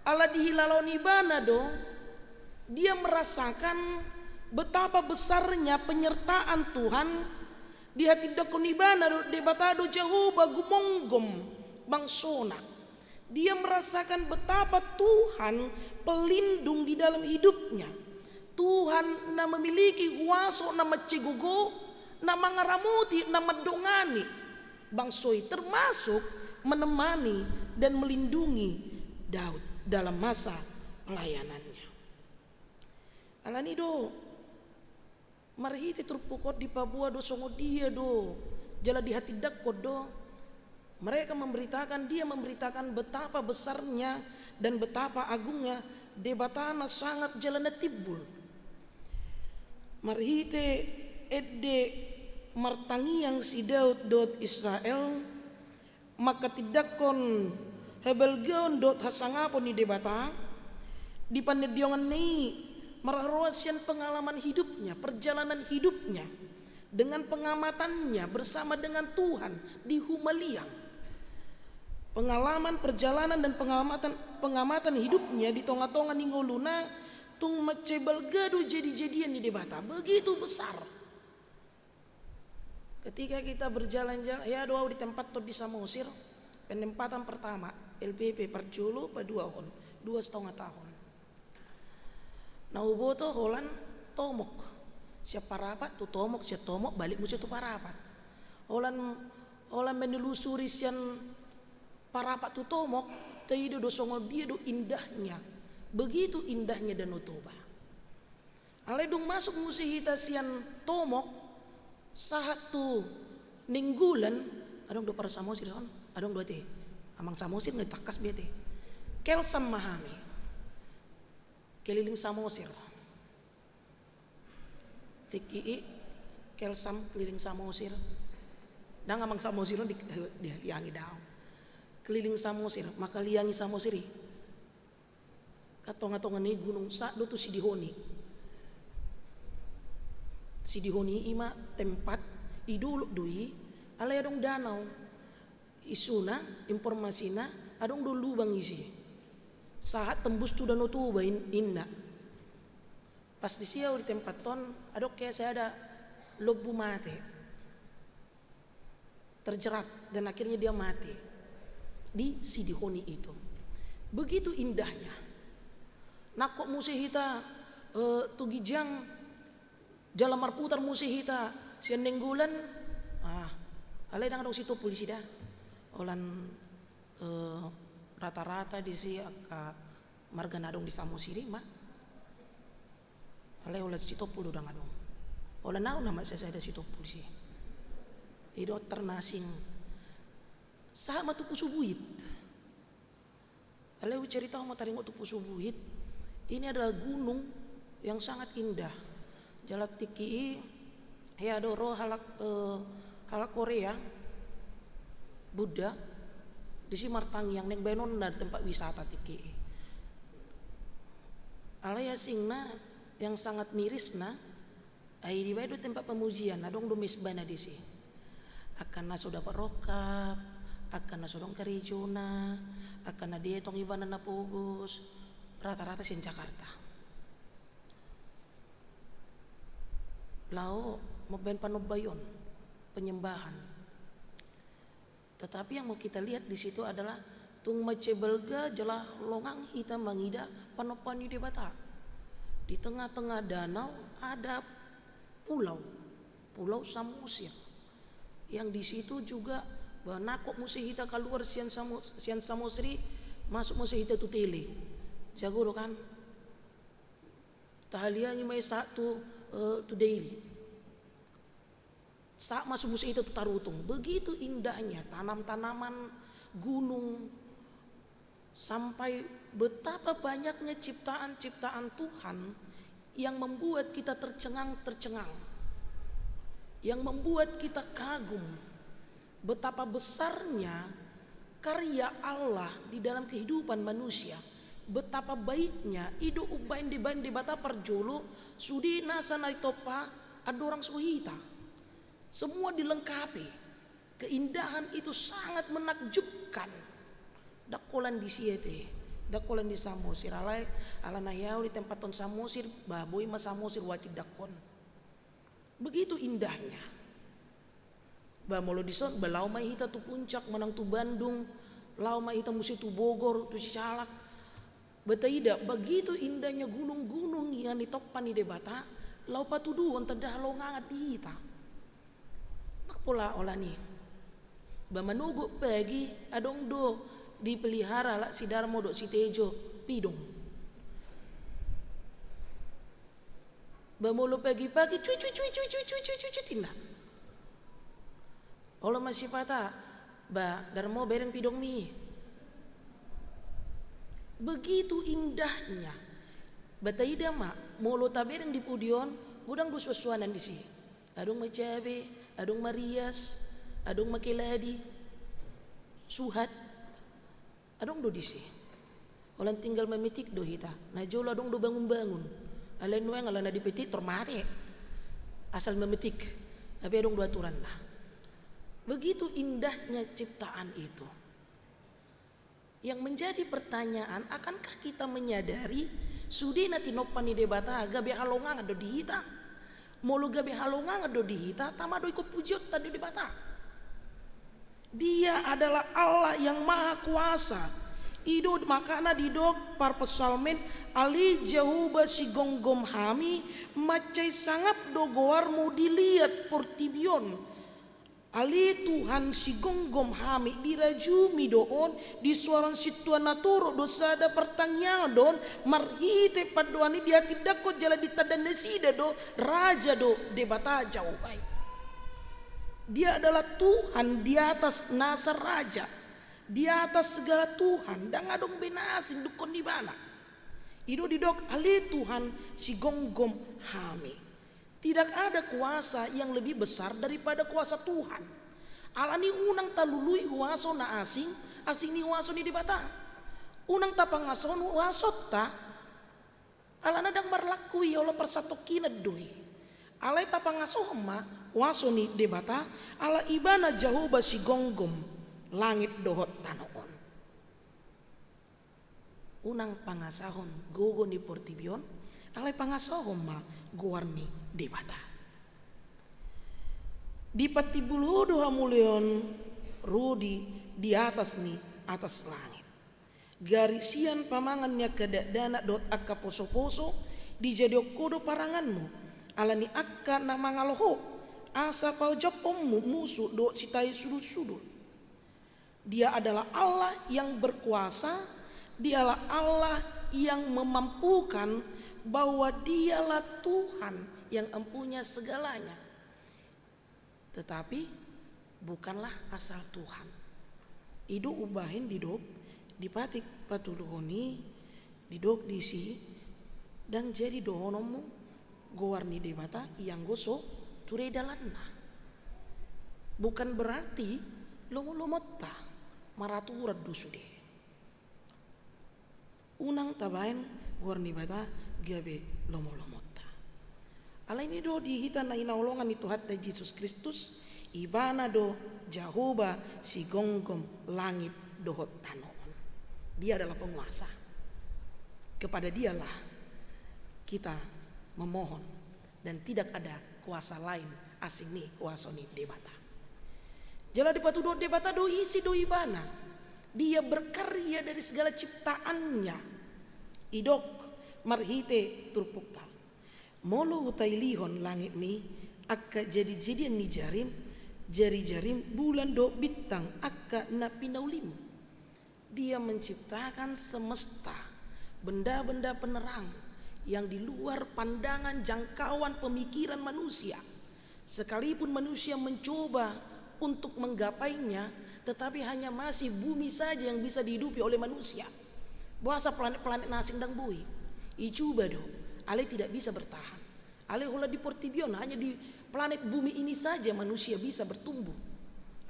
Ala dihilala ibana do, dia merasakan betapa besarnya penyertaan Tuhan, dihatindangkon ibana do, Debata do Jahowa gumonggom bangsona. Dia merasakan betapa Tuhan pelindung di dalam hidupnya. Tuhan na memiliki huaso na mansai gogo, na mangaramoti, na mandongani bangso i, termasuk menemani dan melindungi Daud dalam masa pelayanannya. Alani do, marhite turpuk on dipaboa do songon dia do, jala dihatindangkon do. Mereka memberitakan, dia memberitakan betapa besarnya dan betapa agungnya Debata na sangap jala na timbul. Marhite ende martangiang si Daud dohot Israel, mangkatindangkon habalgaon dohot hasangapon ni Debata, di panindangionanna i marroha sian pengalaman hidupnya, perjalanan hidupnya, dengan pengamatannya bersama dengan Tuhan di humaliang. Pengalaman perjalanan dan pengamatan, pengamatan hidupnya di tonga-tonga ni ngoluna, tung mansai balga do jadi-jadian ni Debata, begitu besar. Ketika kita berjalan-jalan, ya, do au ditempat di Samosir, penempatan pertama, L P P parjolo, paduahon, dua setengah tahun. Na huboto holan Tomok. Sian Parapat tu Tomok, sian Tomok balik muse tu Parapat. Holan, holan menelusuri sian Parapat tu Tomok, taido do songon dia do indahnya. Begitu indahnya Danau Toba. Alai dung masuk muse hita sian Tomok, sahat tu Nainggolan, adong do para Samosir on, adong do ate. Amang Samosir nga tangkas be ate. Kelsam ma hami. Keliling Samosir. Tingki i, Kelsam keliling Samosir. Ndang Amang Samosir on di, dihaliangi daong. Keliling Samosir, mangkaliangi Samosir i. Ka tonga-tonga ni gunung, sahat do tu Sidihoni. Sidihoni i ma tempat, i dolok do i, alai adong danau. Isuna, informasina, adong do lubang isi. Sahat tembus tu Danau Toba in-, inna. Pas disi au di tempat on, adong hea sada lombu mate. Terjerat, dan akhirnya dia mati di Sidihoni itu. Begitu indahnya. Nangkok muse hita, eh, tu ginjang, jala marputar muse hita sian Nainggolan. Ah, alai ndang adong sitompul disi da. Holan, eh, rata-rata disi angka marga na adong di Samosir i ma. Alai holan sitompul do ndang adong. Holan au nama sasada sitompul disi. I do ternasing. Sahat ma tu Pusubuit. Alai hucerita ma taringot tu Pusubuit. Ini adalah gunung yang sangat indah. Jala tingki i, hea do ro halak, eh, halak Korea, Buddha, disi martangiang, naeng baenonna tempat wisata tingki i. Alai asingna, yang sangat mirisna, ai dibaen do tempat pamujian, adong do mezbahna disi. Angka na so dapot rongkap, angka na so adong karejona, angka na dietong ibana na pogos, rata-rata sian Jakarta. Laho mambaen panombaion, penyembahan. Tetapi yang mau kita lihat di situ adalah tung mansai balga jala longang hita mangida panompaon ni Debata. Di tengah-tengah danau ada pulau, Pulau Samosir. Yang di situ juga, bah, nangkok muse hita kaluar sian Samo-, sian Samosir i, masuk muse hita tu Tele. Jago do kan? Tahaliangi ma i sahat tu eh, tu Daily. Sahat ma so muse hita tu Tarutung. Begitu indahnya tanam-tanaman, gunung, sampai betapa banyaknya ciptaan-ciptaan Tuhan yang membuat kita tercengang-tercengang, yang membuat kita kagum betapa besarnya karya Allah di dalam kehidupan manusia, betapa baiknya. I do umbahen dibaen Debata parjolo sude nasa na ditompa andorang so hita. Semua dilengkapi. Keindahan itu sangat menakjubkan. Ndang holan disi ate, ndang holan di Samosir, alai ala na hea ahu ditempathon Samosir, ba boi ma Samosir huhatindangkon. Begitu indahnya. Ba molo dison, ba laho ma hita tu puncak manang tu Bandung, laho ma hita muse tu Bogor, tu Sisalak. Ba taida, begitu indahnya gunung-gunung yang ditompa ni Debata, laho patuduhon tanda halongangan di hita. Ndang pola holan i. Ba manogot pagi, adong do dipelihara halak si Darmo dohot si Tejo, pidong. Ba molo pagi-pagi, cuit, cuit, cuit, cuit, cuit, cuit, cuit, cuit, cuit, inna. Olo ma sipata, ba Darmo, bereng pidongmi. Begitu indahnya. Ba taida ma, molo tabereng di pudi on, godang do suan-suanan disi. Adong ma cabe, adong ma rias, adong ma keladi, suhat. Adong do disi. Holan tinggal memetik do hita. Na jolo adong do bangun-bangun. Alai nuaeng ala na dipetik tor mate. Asal memetik. Tapi adong do aturanna. Begitu indahnya ciptaan itu. Yang menjadi pertanyaan, akankah kita menyadari sude na tinompa ni Debata gabe halongangan do di hita? Molo gabe halongangan do di hita, tama do ingkon pujionta do Debata. Dia adalah Allah yang Maha Kuasa. I do makana didok parpsalmen, ale Jahowa sigomgom hami, mansai sangap do goarmu di liat portibi on. Ale Tuhan sigomgom hami, dirajumi do on, disuaron sintua na torop do, sada partangiangan do on, marhite pandohan i dihatindangkon jala ditanda nasida do, raja do Debata Jahowa i. Dia adalah Tuhan di atas nasa raja, di atas segala Tuhan, ndang adong be na asing dungkon ni Ibana. I do didok ale Tuhan sigomgom hami. Tidak ada kuasa yang lebih besar daripada kuasa Tuhan. Alani unang talului huaso na asing, asing ni huaso ni Debata. Unang tapangasahon huasonta, alana ndang marlaku i, olo parsatongkinan do i. Alai tapangasahon ma huaso ni Debata, ala Ibana Jahowa sigomgom langit dohot tano on. Unang pangasahon gogo ni portibi on, alai pangasahon ma goar ni Debata. Dipatimbul Ho do hamuliaon rodi di atas ni atas langit. Gari sian pamangan ni angka dakdanak dohot angka posoposo dijadion Ho do paranganmu, ala ni angka na mangalo Ho, asa pajophonmu musu dohot sitahi sudutsudut. Dia adalah Allah yang berkuasa, Dialah Allah yang memampukan, bahwa Dialah Tuhan yang empunya segalanya. Tetapi bukanlah asal Tuhan. I do umbahen didok di patik patoluhon i, didok disi, ndang jadi dohononmu goar ni Debata i anggo so ture dalanna. Bukan berarti lomo-lomonta maraturan do sude. Unang tabaen goar ni Debata gabe lomo-lomonta. Alai i do di hita na hinaholongan ni Tuhanta Jesus Kristus, Ibana do Jahowa sigomgom langit dohot tano on. Dia adalah penguasa. Kepada Dialah kita memohon, dan tidak ada kuasa lain asing ni kuasa ni Debata. Jala dipatuduhon Debata do ise do Ibana. Dia berkarya dari segala ciptaannya. Didok marhite turpukta. Molo hutailihon langit ni angka jadi-jadian ni jarim, jari-jarim, bulan dohot bintang angka na pinaulim. Dia menciptakan semesta, benda-benda penerang, yang di luar pandangan jangkauan pemikiran manusia. Sekalipun manusia mencoba untuk menggapainya, tetapi hanya masih bumi saja yang bisa dihidupi oleh manusia. Boasa planet-planet na asing ndang boi? Icuba do, alai tidak bisa bertahan. Alai holan di portibi on, hanya di planet bumi ini saja manusia bisa bertumbuh.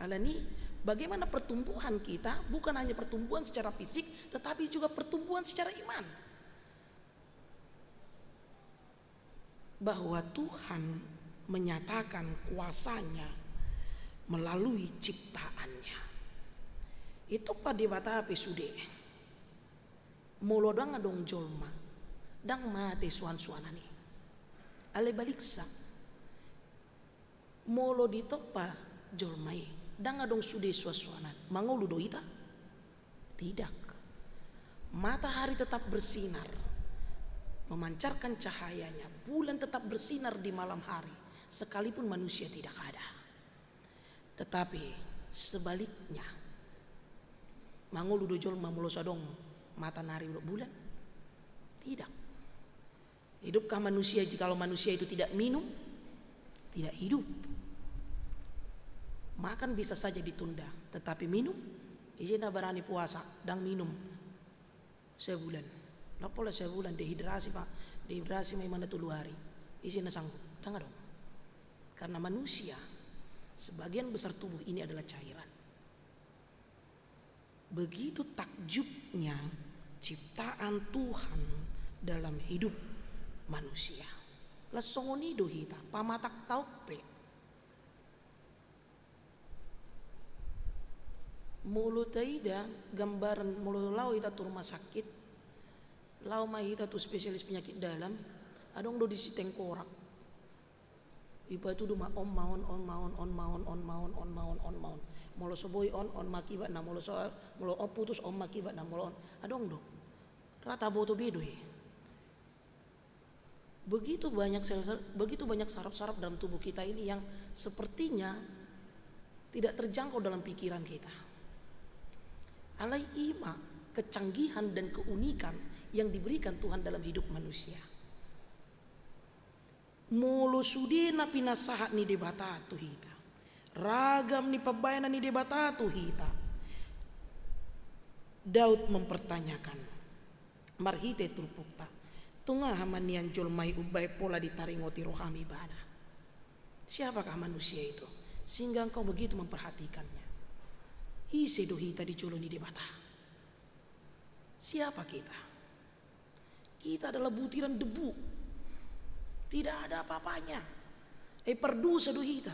Alani, bagaimana pertumbuhan kita, bukan hanya pertumbuhan secara fisik, tetapi juga pertumbuhan secara iman. Bahwa Tuhan menyatakan kuasa-Nya melalui ciptaan-Nya. Itompa Debata pe sude. Molo ndang adong jolma, ndang mate suan-suanan i. Alai baliksa. Molo ditompa jolma i, ndang adong sude suan-suanan, mangolu do hita? Tidak. Matahari tetap bersinar, memancarkan cahayanya, bulan tetap bersinar di malam hari, sekalipun manusia tidak ada. Tetapi sebaliknya, mangolu do jolma molo so adong matanari dohot bulan? Tidak. Hidupkah manusia jikalau manusia itu tidak minum? Tidak hidup. Makan bisa saja ditunda, tetapi minum, ise na barani puasa, ndang minum sebulan. Ndang pola sebulan, dehidrasi, Pak. Dehidrasi ma imana tolu hari. Ise na sanggup? Ndang adong. Karena manusia, sebagian besar tubuh ini adalah cairan. Begitu takjubnya ciptaan Tuhan dalam hidup manusia. Las songon i do hita, pamatang taon pe. Molo taida gambaran, molo laho hita tu rumah sakit, laho ma hita tu spesialis penyakit dalam, adong do disi tengkorak. Ipatudu ma on ma on, on ma on, on ma on, on ma on, on ma on, on ma on. Molo so boi on, on ma akibatna, molo so, molo on putus, on ma akibatna, molo on. Adong do. Ra taboto be do i. Begitu banyak sel-sel, begitu banyak saraf-saraf dalam tubuh kita ini yang sepertinya tidak terjangkau dalam pikiran kita. Alai i ma kecanggihan dan keunikan yang diberikan Tuhan dalam hidup manusia. Molo sude na pinasahat ni Debata tu hita, ragam ni pambahenan ni Debata tu hita, Daud mempertanyakan marhite turpukta, tung aha ma nian jolma i umbahen pola ditaringoti roham ibana? Siapakah manusia itu sehingga engkau begitu memperhatikannya? Ise do hita di jolo ni Debata? Siapa kita? Kita adalah butiran debu. Tidak ada apa-apanya. Eh, pardosa do hita.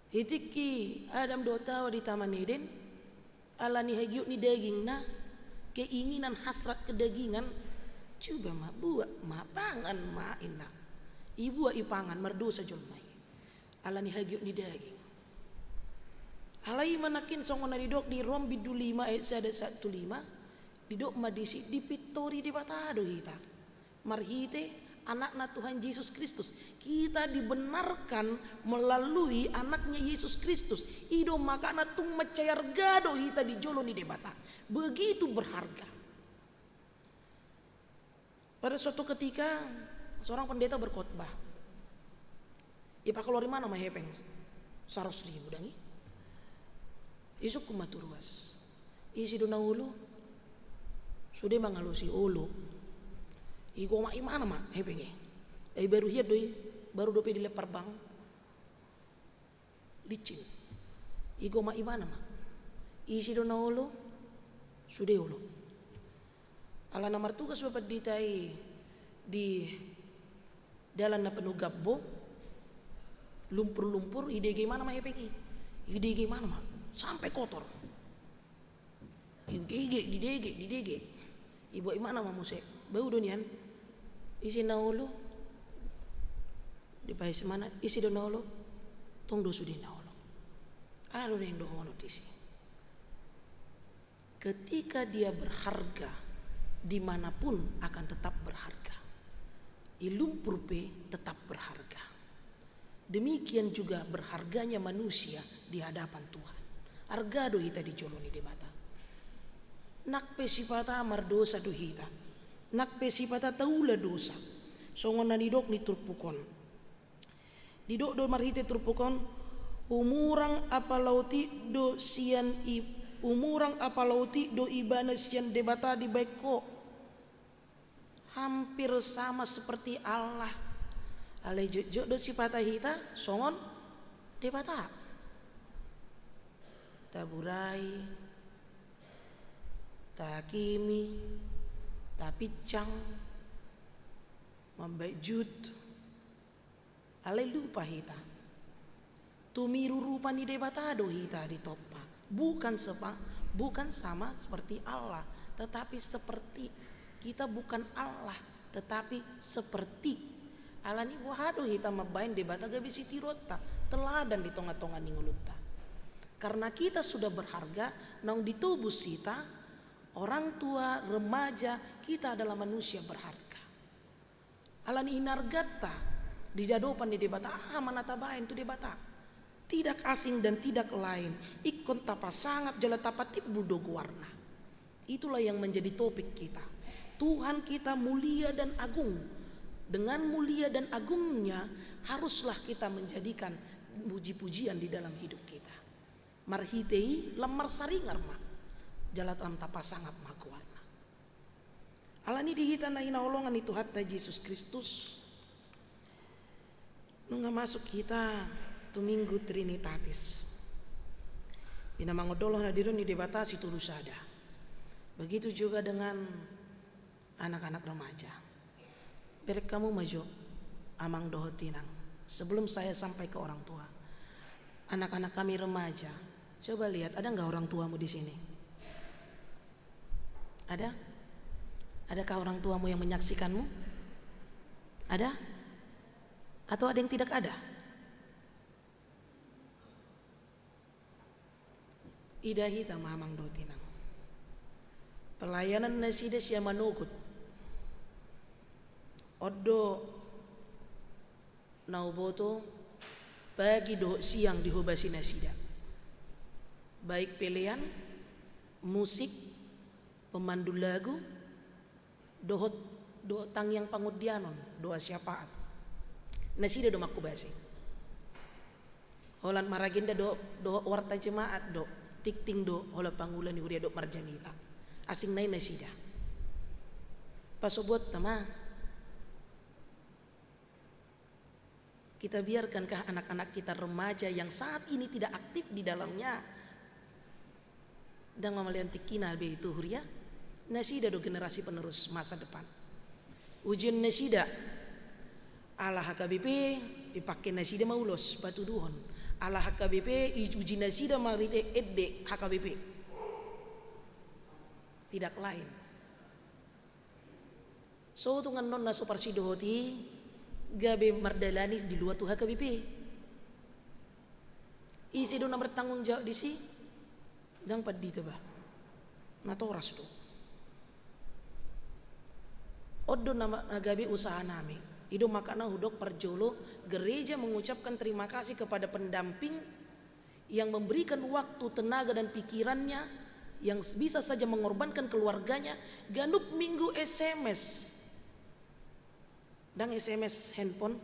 Di tingki Adam dohot Hawa di Taman Eden, alani hagiot ni dagingna, keinginan hasrat kedagingan, cuba ma, buat ma, pangan ma, inna. Ibuat, ipangan, mardosa jolma i. Alani hagiot ni daging. Alai ma nangkin songon na didok di Rom bindu lima ayat sada sahat tu lima, didok ma disi dipintori Debata do hita marhite Anakna Tuhan Jesus Kristus. Kita dibenarkan melalui Anaknya Yesus Kristus. I do makana tung mansai arga do hita di jolo ni Debata. Begitu berharga. Pada suatu ketika, seorang pendeta berkhotbah. Ipakaluar imana ma hepeng saratus ribu dang i. Isungkun ma tu ruas. Ise do na olo? Sude mangalusi, olo. Igomak imana ma hepeng i. Ai baru hian do i, baru dope dilempar bank. Licin. Igomak imana ma. Ise do na olo? Sude olo. Alana martugas ma pandita i di dalan na penuh gabbo, lumpur-lumpur, idege imana ma hepeng i. Idege imana ma. Sampe kotor. Idege, didege, didege. Ibuat imana ma muse. Bau do nian. Ise na olo? Dipahes imana, ise do na olo? Tong do sude na olo. Aha do naeng dohonon disi? Ketika dia berharga, di mana pun akan tetap berharga. Di lumpur pe tetap berharga. Demikian juga berharganya manusia di hadapan Tuhan. Arga do hita di jolo ni Debata. Nang pe sipata mardosa do hita. Nang pe sipata taula dosa, songon na nidok ni turpuk on. Didok do marhite turpuk on, umurang apalaut i do sian i-, umurang apalaut i do ibana sian Debata dibaen ho. Hampir sama seperti Allah. Alai jotjot do sipata hita songon Debata. Taburai, tahakimi, tapinsang, mambaen jut. Alai lupa hita. Tumiru rupa ni Debata do hita ditompa. Bukan sepa-, bukan sama seperti Allah, tetapi seperti. Kita bukan Allah, tetapi seperti. Alani boha do hita mambaen Debata gabe sitiruonta, teladan di tongatonga ni ngolunta. Karena kita sudah berharga, naung ditobus hita, orang tua, remaja, kita adalah manusia berharga. Alani hinarganta di adopan ni Debata, aha ma na tabaen tu Debata? Tidak asing dan tidak lain, ingkon tapasangap jala tapatimbul do goarna. Itulah yang menjadi topik kita. Tuhan kita mulia dan agung. Dengan mulia dan agungnya, haruslah kita menjadikan puji-pujian di dalam hidup kita. Marhite i lam marsaringar ma, jala lam tapasangap ma goarna. Alani di hita na hinaholongan ni Tuhanta Jesus Kristus, nunga masuk hita tu Minggu Trinitatis. Di na mangondolhon hadirin ni Debata situtu sada. Begitu juga dengan anak-anak remaja. Bereng hamu ma jo, amang dohot inang. Sebelum saya sampai ke orang tua, anak-anak kami remaja, coba lihat, ada nggak orang tuamu di sini? Ada? Adakah orang tuamu yang menyaksikanmu? Ada? Atau ada yang tidak ada? Ida hita ma, amang dohot inang. Pelayanan nasida sian manogot. On do na huboto, pagi dohot siang dihobasi nasida. Baik pelean, musik, pemandu lagu, dohot, dohot tangiang pangondianon, doa syafaat. Nasida do manghobasi. Holan maragenda do, dohot warta jemaat do, tingting do, holan pangula ni huria dohot marjamita. Asing nai nasida. Pasobuonta ma. Kita biarkankah anak-anak kita remaja yang saat ini tidak aktif di dalamnya, ndang mamalean tingkina be tu huria? Nasida do generasi penerus masa depan. Ujion nasida, ala H K B P, ipake nasida ma ulos patuduhon. Ala H K B P, iuji nasida marhite ende H K B P. Tidak lain. So tung annon na so parsidohot i gabe mardalani di luar tu H K B P. Ise do na bertanggung jawab disi? Ndang pandita bah. Natoras do. On do na ma-, na gabe usaha nami. I do makana hudok parjolo, gereja mengucapkan terima kasih kepada pendamping yang memberikan waktu, tenaga, dan pikirannya, yang bisa saja mengorbankan keluarganya, ganup minggu S M S. Ndang S M S handphone.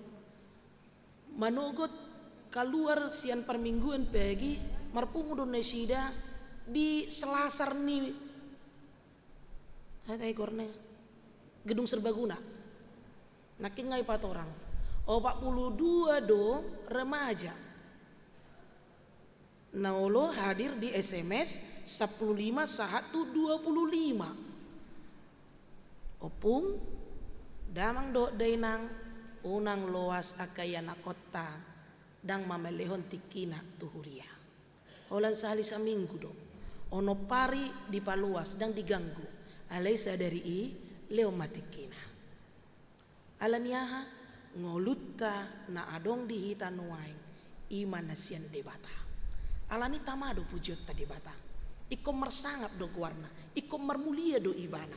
Manogot kaluar sian parmingguan pagi, marpungu do nasida di selasar ni, aha ita i goarna, Gedung Serbaguna. Nangkin nga ipatorang. Opat puluh dua do remaja na olo hadir di S M S sampulu lima sahat tu dua puluh lima. Ompung, damang dohot dainang, unang loas angka ianakhonta, ndang mamalehon tingkina tu huria. Holan sahali saminggu do. Onom pari dipaloas, ndang diganggu. Alai sadari i, lehon ma tingkina. Ala ni aha? Ngolunta na adong di hita nuaeng, i ma na sian Debata. Ala ni i tama do pujionta Debata. Ingkon marsangap do goarna, ingkon marmulia do ibana.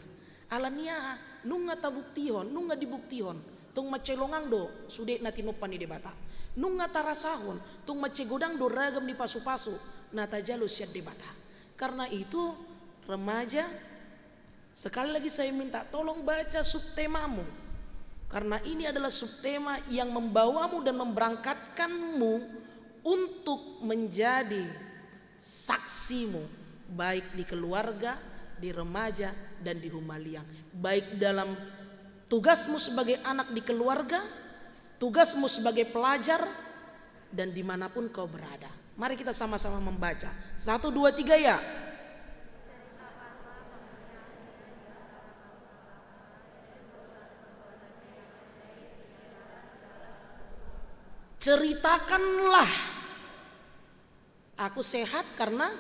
Ala ni aha? Nunga tabuktihon, nunga dibuktihon. Tung mansai longang do sude na tinompa ni Debata. Nunga tarasahon, tung mansai godang do ragam ni pasupasu na tajalo sian Debata. Karna itu, remaja, Sekali lagi saya minta tolong baca subtemamu, karena ini adalah subtema yang membawamu dan memberangkatkanmu untuk menjadi saksimu, baik di keluarga, di remaja, dan di humaliang. Baik dalam tugasmu sebagai anak di keluarga, tugasmu sebagai pelajar, dan dimanapun kau berada. Mari kita sama-sama membaca. Satu, dua, tiga, ya. Ceritakanlah. Aku sehat karena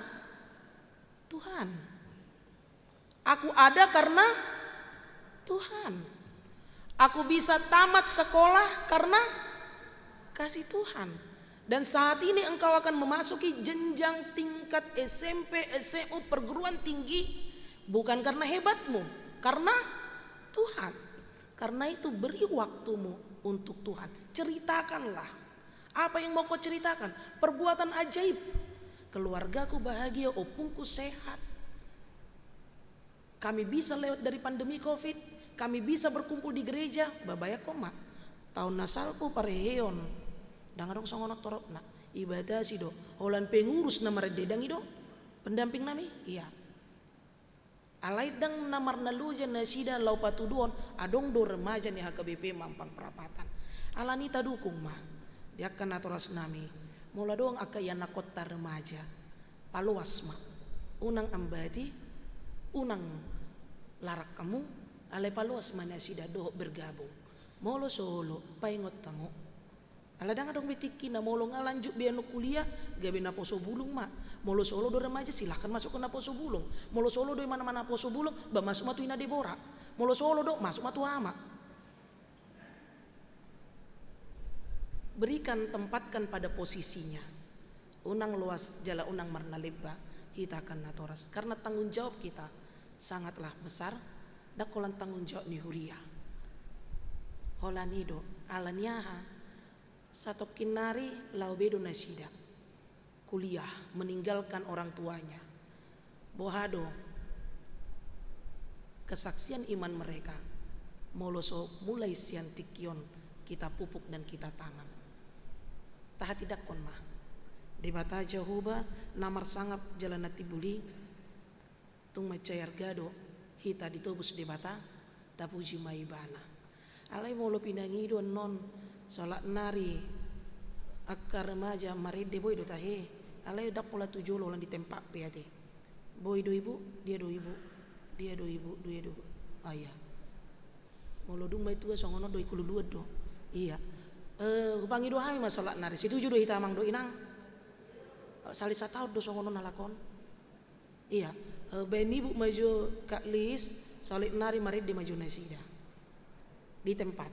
Tuhan. Aku ada karena Tuhan. Aku bisa tamat sekolah karena kasih Tuhan. Dan saat ini engkau akan memasuki jenjang tingkat S M P, S M U, perguruan tinggi, bukan karena hebatmu, karena Tuhan. Karena itu, beri waktumu untuk Tuhan. Ceritakanlah. Apa yang mau kau ceritakan? Perbuatan ajaib. Keluargaku bahagia, ompungku sehat. Kami bisa lewat dari pandemi covid, kami bisa berkumpul di gereja, babayangkon ma. Taon na salpu parheheon, ndang adong songon on toropna. Ibatasi do, holan pengurus na marende, ndang i do pendamping nami? Iya. Alai ndang na marnaloja nasida laho patuduhon, adong do remaja ni H K B P Mampang Prapatan. Alani i tadukung ma di angka natoras nami, molo adong angka ianakhonta remaja, paloas ma. Unang ambati, unang larak hamu, alai paloas ma nasida dohot bergabung. Molo so olo, paingot hamu. Ala ndang adong be tingki na molo nga lanjut be annon kuliah, gabe naposo bulung ma. Molo so olo do remaja, silahkan masuk ke naposo bulung. Molo so olo do imana ma naposo bulung, ba masuk ma tu ina Debora. Molo so olo do, masuk ma tu ama. Berikan, tempatkan pada posisinya. Unang loas jala unang marnalemba hita angka natoras. Karena tanggung jawab kita sangatlah besar, ndang holan tanggung jawab ni huria. Holan i do, alani aha? Satongkin nari laho be do nasida kuliah, meninggalkan orang tuanya. Boha do kesaksian iman mereka, molo so mulai sian tingki on kita pupuk dan kita tanam? Tahatindangkon ma. Debata Jahowa na marsangap jala na timbul i, tung mansai arga do hita ditobus Debata, tapuji ma Ibana. Alai molo pinangido annon, saolat nari angka remaja marende, boi do tahe. Alai ndang pola tu jolo, holan di tempat pe ate. Boi do ibu, dia do ibu, dia do ibu, dia do ibu. Ah, iya. Molo dung ma i tua songon on do, i kululuan do. Iya. Eh, hupangido hami ma saolat nari, setuju do hita amang dohot inang? Sali sataon do songon on halak on. Iya, eh, baen ibu ma jo, Kak Lis, saolat nari marende ma jo nasida. Di tempat.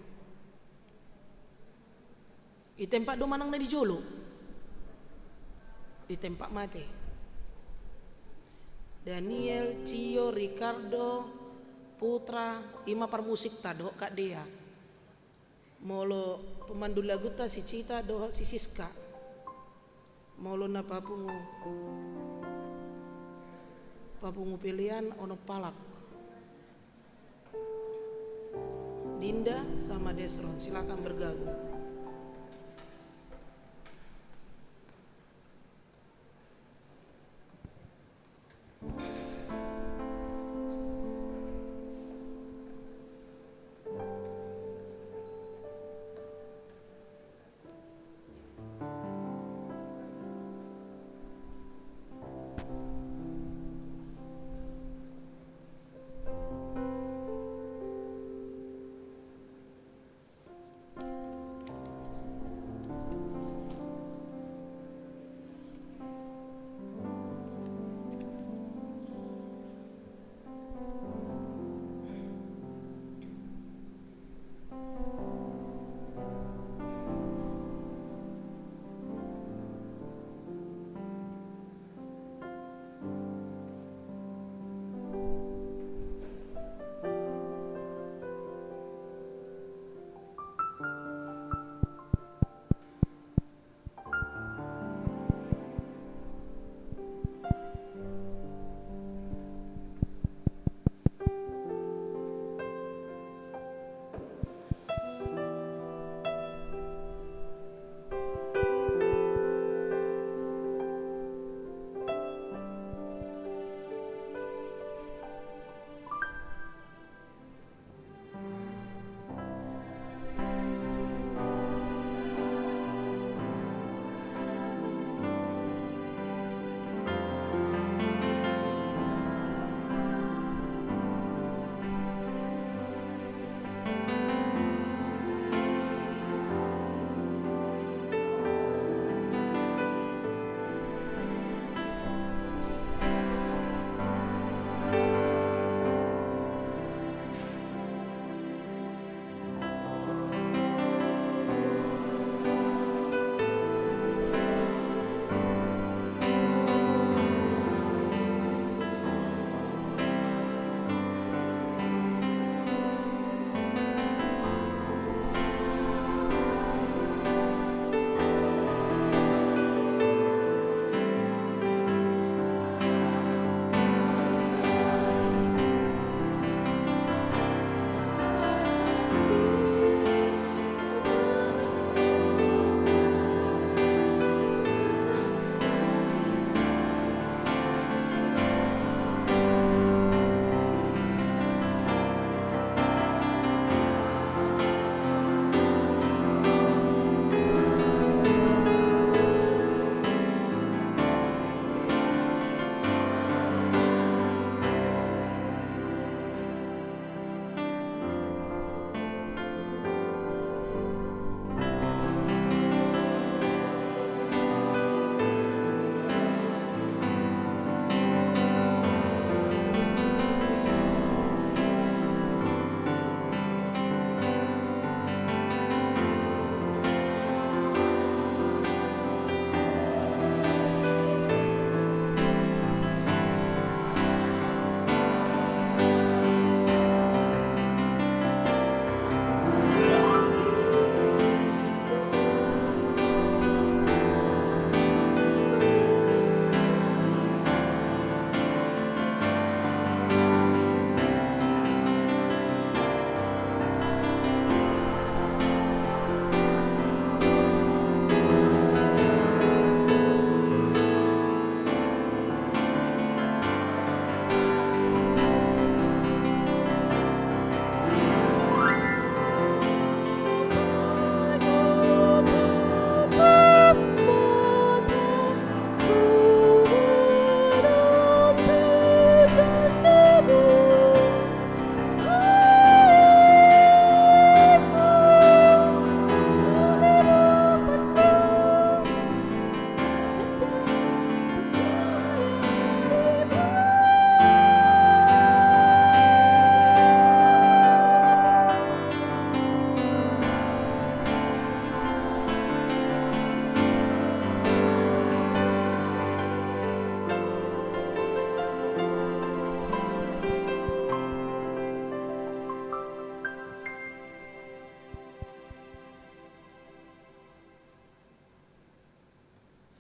Di tempat do manang na di jolo? Di tempat ma ate. Daniel, Cio, Ricardo, Putra, i ma parmusikta dohot Kak Dea. Molo pemandu laguta si Cita dohot si Siska. Molo na papungu, papungu pelean onom halak. Dinda sama Desron, silakan bergabung.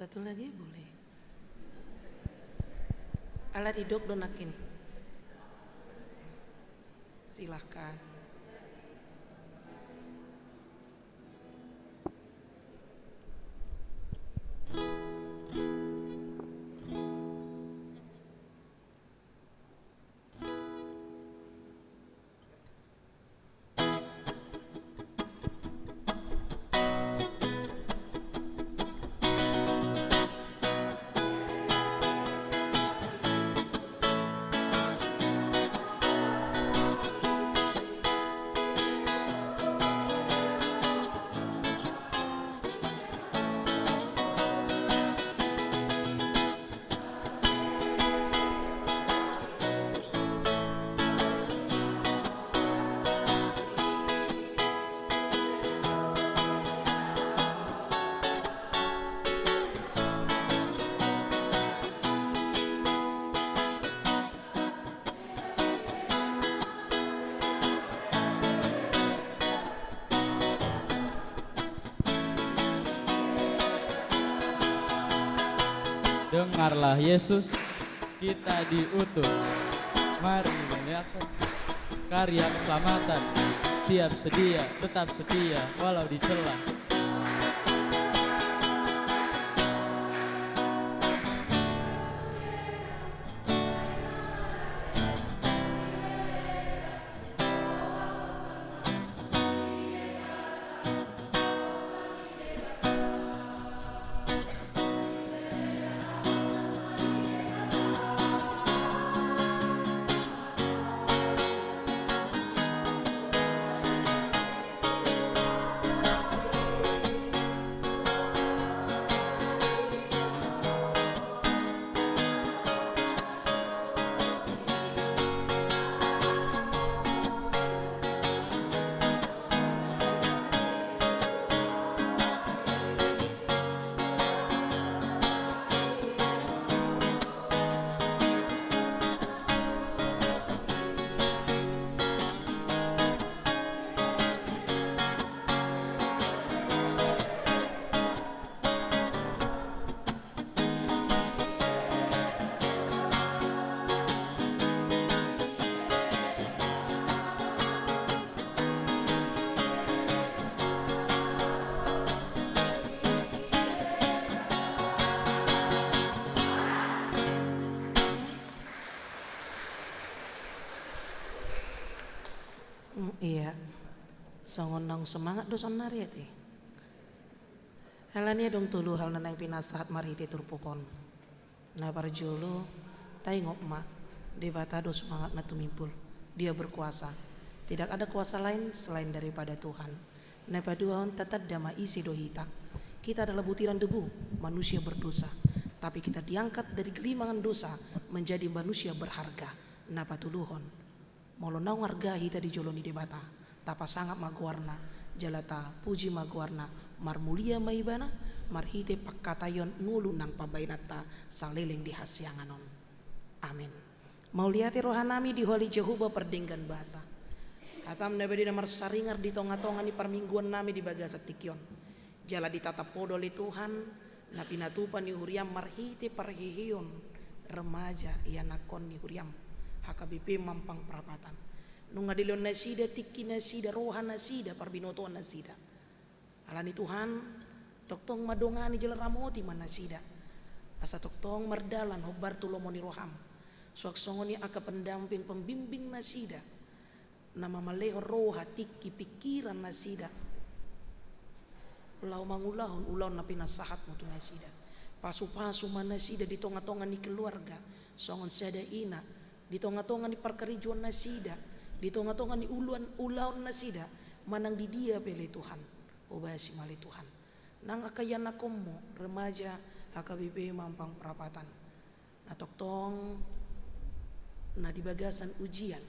Satu lagi boleh. Ala didok do nangkin. Silahkan. Dengarlah Yesus, kita diutus. Mari melihat karya keselamatan. Siap sedia, tetap setia, walau dicela. Mm, iya. Songon naung semangat do saonari, ate. Alani i adong tolu hal na naeng pinasahat marhite turpuk on. Na parjolo, taingot ma, Debata do semangatna tumimbul. Dia berkuasa. Tidak ada kuasa lain selain daripada Tuhan. Na paduahon, tatanda ma ise do hita. Kita adalah butiran debu, manusia berdosa. Tapi kita diangkat dari gelimangan dosa menjadi manusia berharga. Na patoluhon, molo naung arga hita di jolo ni Debata, tapasangap ma goarna, jala tapuji ma goarna, marmulia ma Ibana, marhite pangkataion ngolu nang pambahenanta saleleng di hasiangan on. Amen. Mauliate rohanami di Holy Jehovah pardenggan basa. Hatam na badia na marsaringar di tongatonga ni parmingguannami di bagasan tingki on. Jala ditatap Ho do ale Tuhan, na pinatupa ni huriam marhite parheheon remaja ianakhon ni huriam, H K B P Mampang Prapatan. Nunga dilehon nasida tingki nasida, roha nasida, parbinotoan nasida. Alani Tuhan, tongtong ma dongani jala ramoti ma nasida. Asa tongtong mardalan hombar tu lomo ni roham. Suang songon i angka pendamping pembimbing nasida. Na mamalehon roha, tingki, pingkiran nasida laho mangulahon ulaon na pinasahatmu tu nasida. Pasupasu ma nasida di tongatonga ni keluarga songon sada ina, di tongatonga ni parkarejoan nasida, di tongatonga ni uluan ulaon nasida, manang di dia pe ale Tuhan. Obasi ma ale Tuhan. Nang angka ianakhonmu remaja H K B P Mampang Prapatan. Na tongtong na di bagasan ujian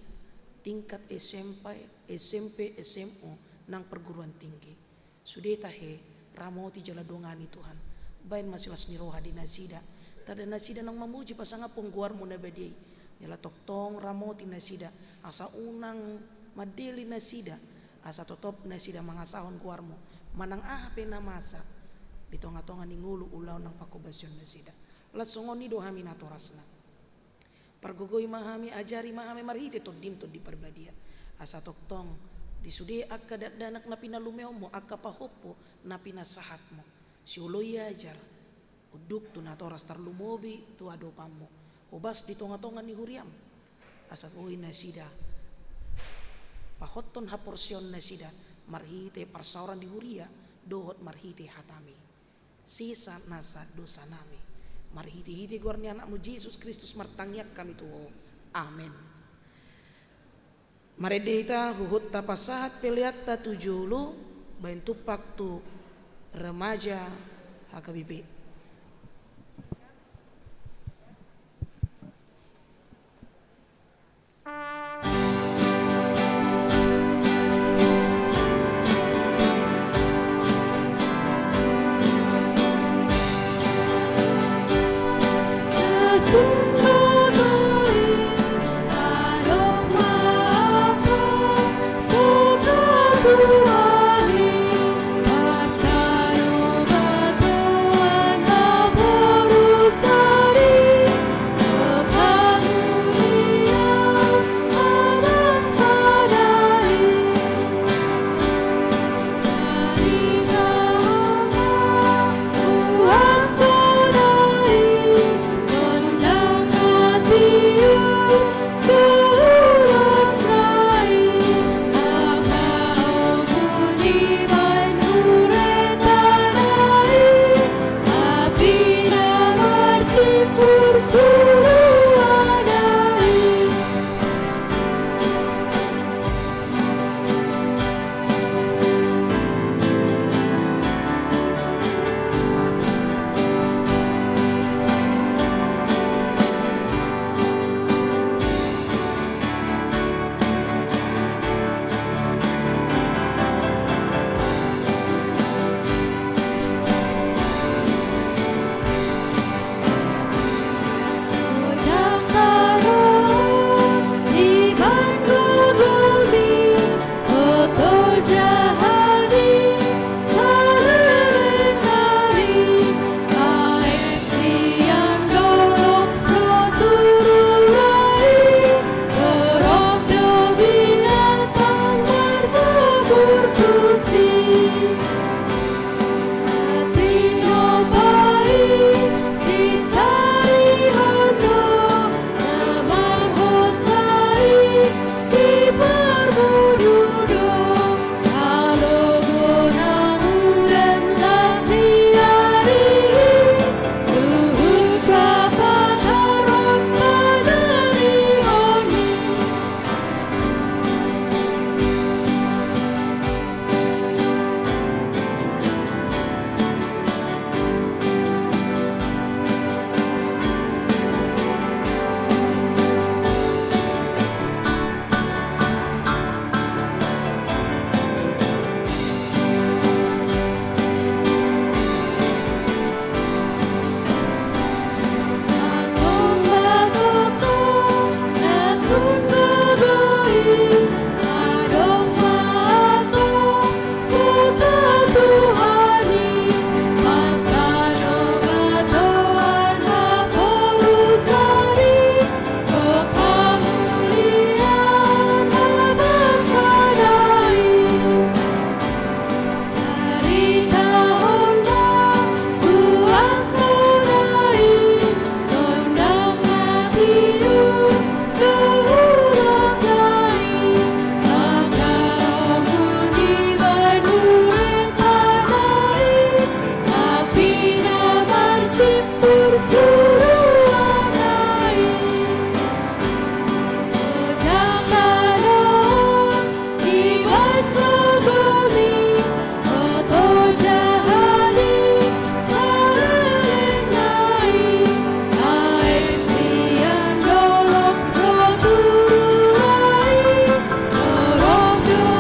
tingkat S M P, S M P, S M U nang perguruan tinggi. Sude tahe, ramoti jala dongani Tuhan. Baen ma silas ni roha di nasida. Tanda nasida nang mamuji pasangaphon goarmu na badia i. Jala tongtong ramoti nasida. Asa unang mandele nasida. Asa totop nasida mangasahon goarmu. Manang aha pe na masa. di tongatonga ni ngolu ulaon nang panghobasion nasida. Las songon i do hami natorasna. Pargogoi ma hami, ajari ma hami marhite Tondim Tondi Parbadia, asa tongtong di sude angka dakdanak na pinalumeonmu, angka pahompu na pinasahatmu, sioloi ajar, unduk tu natoras tarlumobi tu adopanmu, hobas di tongatonga ni huriam, asa boi nasida pahothon haporseaon nasida marhite parsaoran di huria dohot marhite hatami. Sesa nasa dosanami. Marhitehite goar ni Anakmu Jesus Kristus martangiang hami tu Ho. Amen. Marende hita huhut tapasahat peleanta tu jolo, baen tumpak tu remaja H K B P.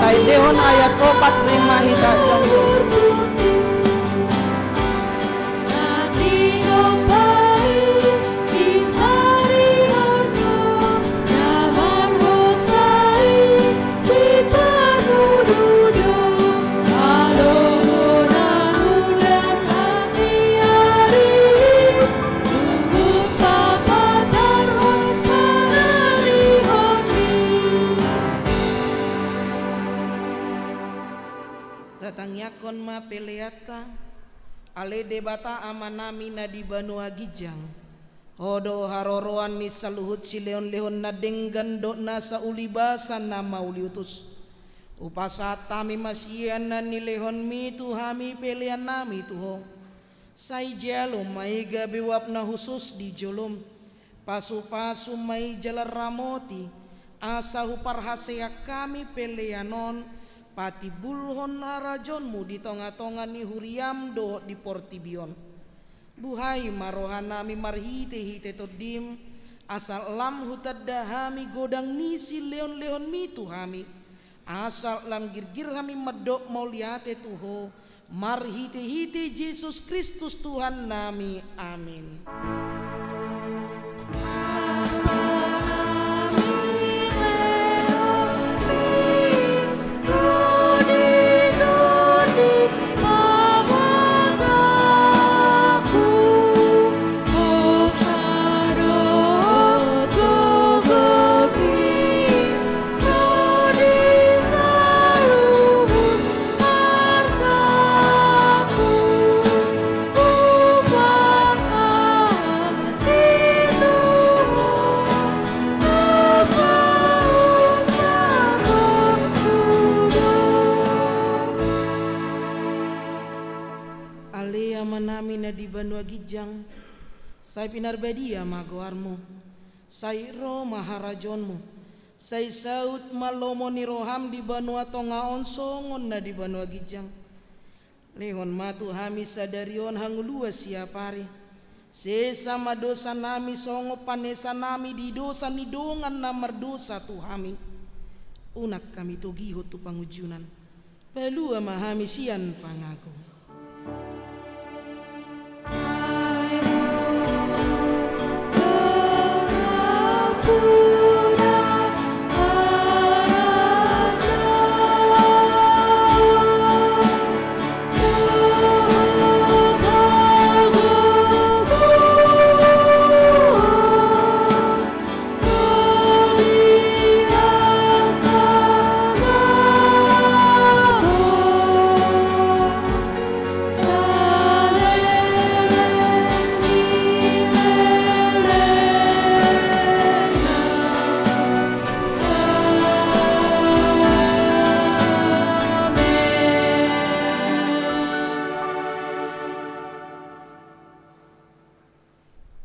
Taendehon ayat opat lima hita jongjong. Tangiangkon ma peleanta. Ale Debata Amanami na di banua ginjang, Ho do haroroan ni saluhut silehonlehon na denggan dohot nasa ulibasa na mauliutus. Hupasahat hami ma sian na nilehonMi tu hami peleannami tu Ho. Sai jalo ma i gabe uap na hushus di joloM. Pasupasu ma i jala ramoti, asa huparhaseang hami pelean on patimbulhon harajaonMu di tongatonga ni huriaM dohot di portibi on. Buhai ma rohanami marhitehite TondiM, asa lam hutanda hami godang ni silehonlehonMi tu hami, asa lam girgir hami mandok mauliate tu Ho, marhitehite Jesus Kristus Tuhannami. Amin. Ale Amanami na di banua ginjang, sai pinarbadia ma goarMu. Sai ro ma harajaonMu. Sai saut ma lomo ni rohaM di banua tonga on songon na di banua ginjang. Lehon ma tu hami sadari on hangoluan siapari. Sesa ma dosanami songon panesanami di dosa ni dongan na mardosa tu hami. Unang hami togihon tu pangunjunan. Palua ma hami sian pangago.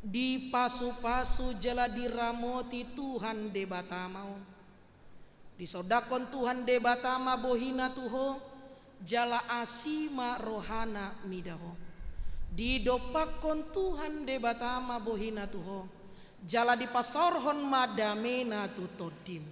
Dipasupasu jala diramoti Tuhan Debata ma ho. Disondangkon Tuhan Debata ma bohiNa tu ho, jala asi ma rohaNa mida ho. Didompakkon Tuhan Debata ma bohiNa tu ho, jala dipasaorhon ma dameNa tu tondim.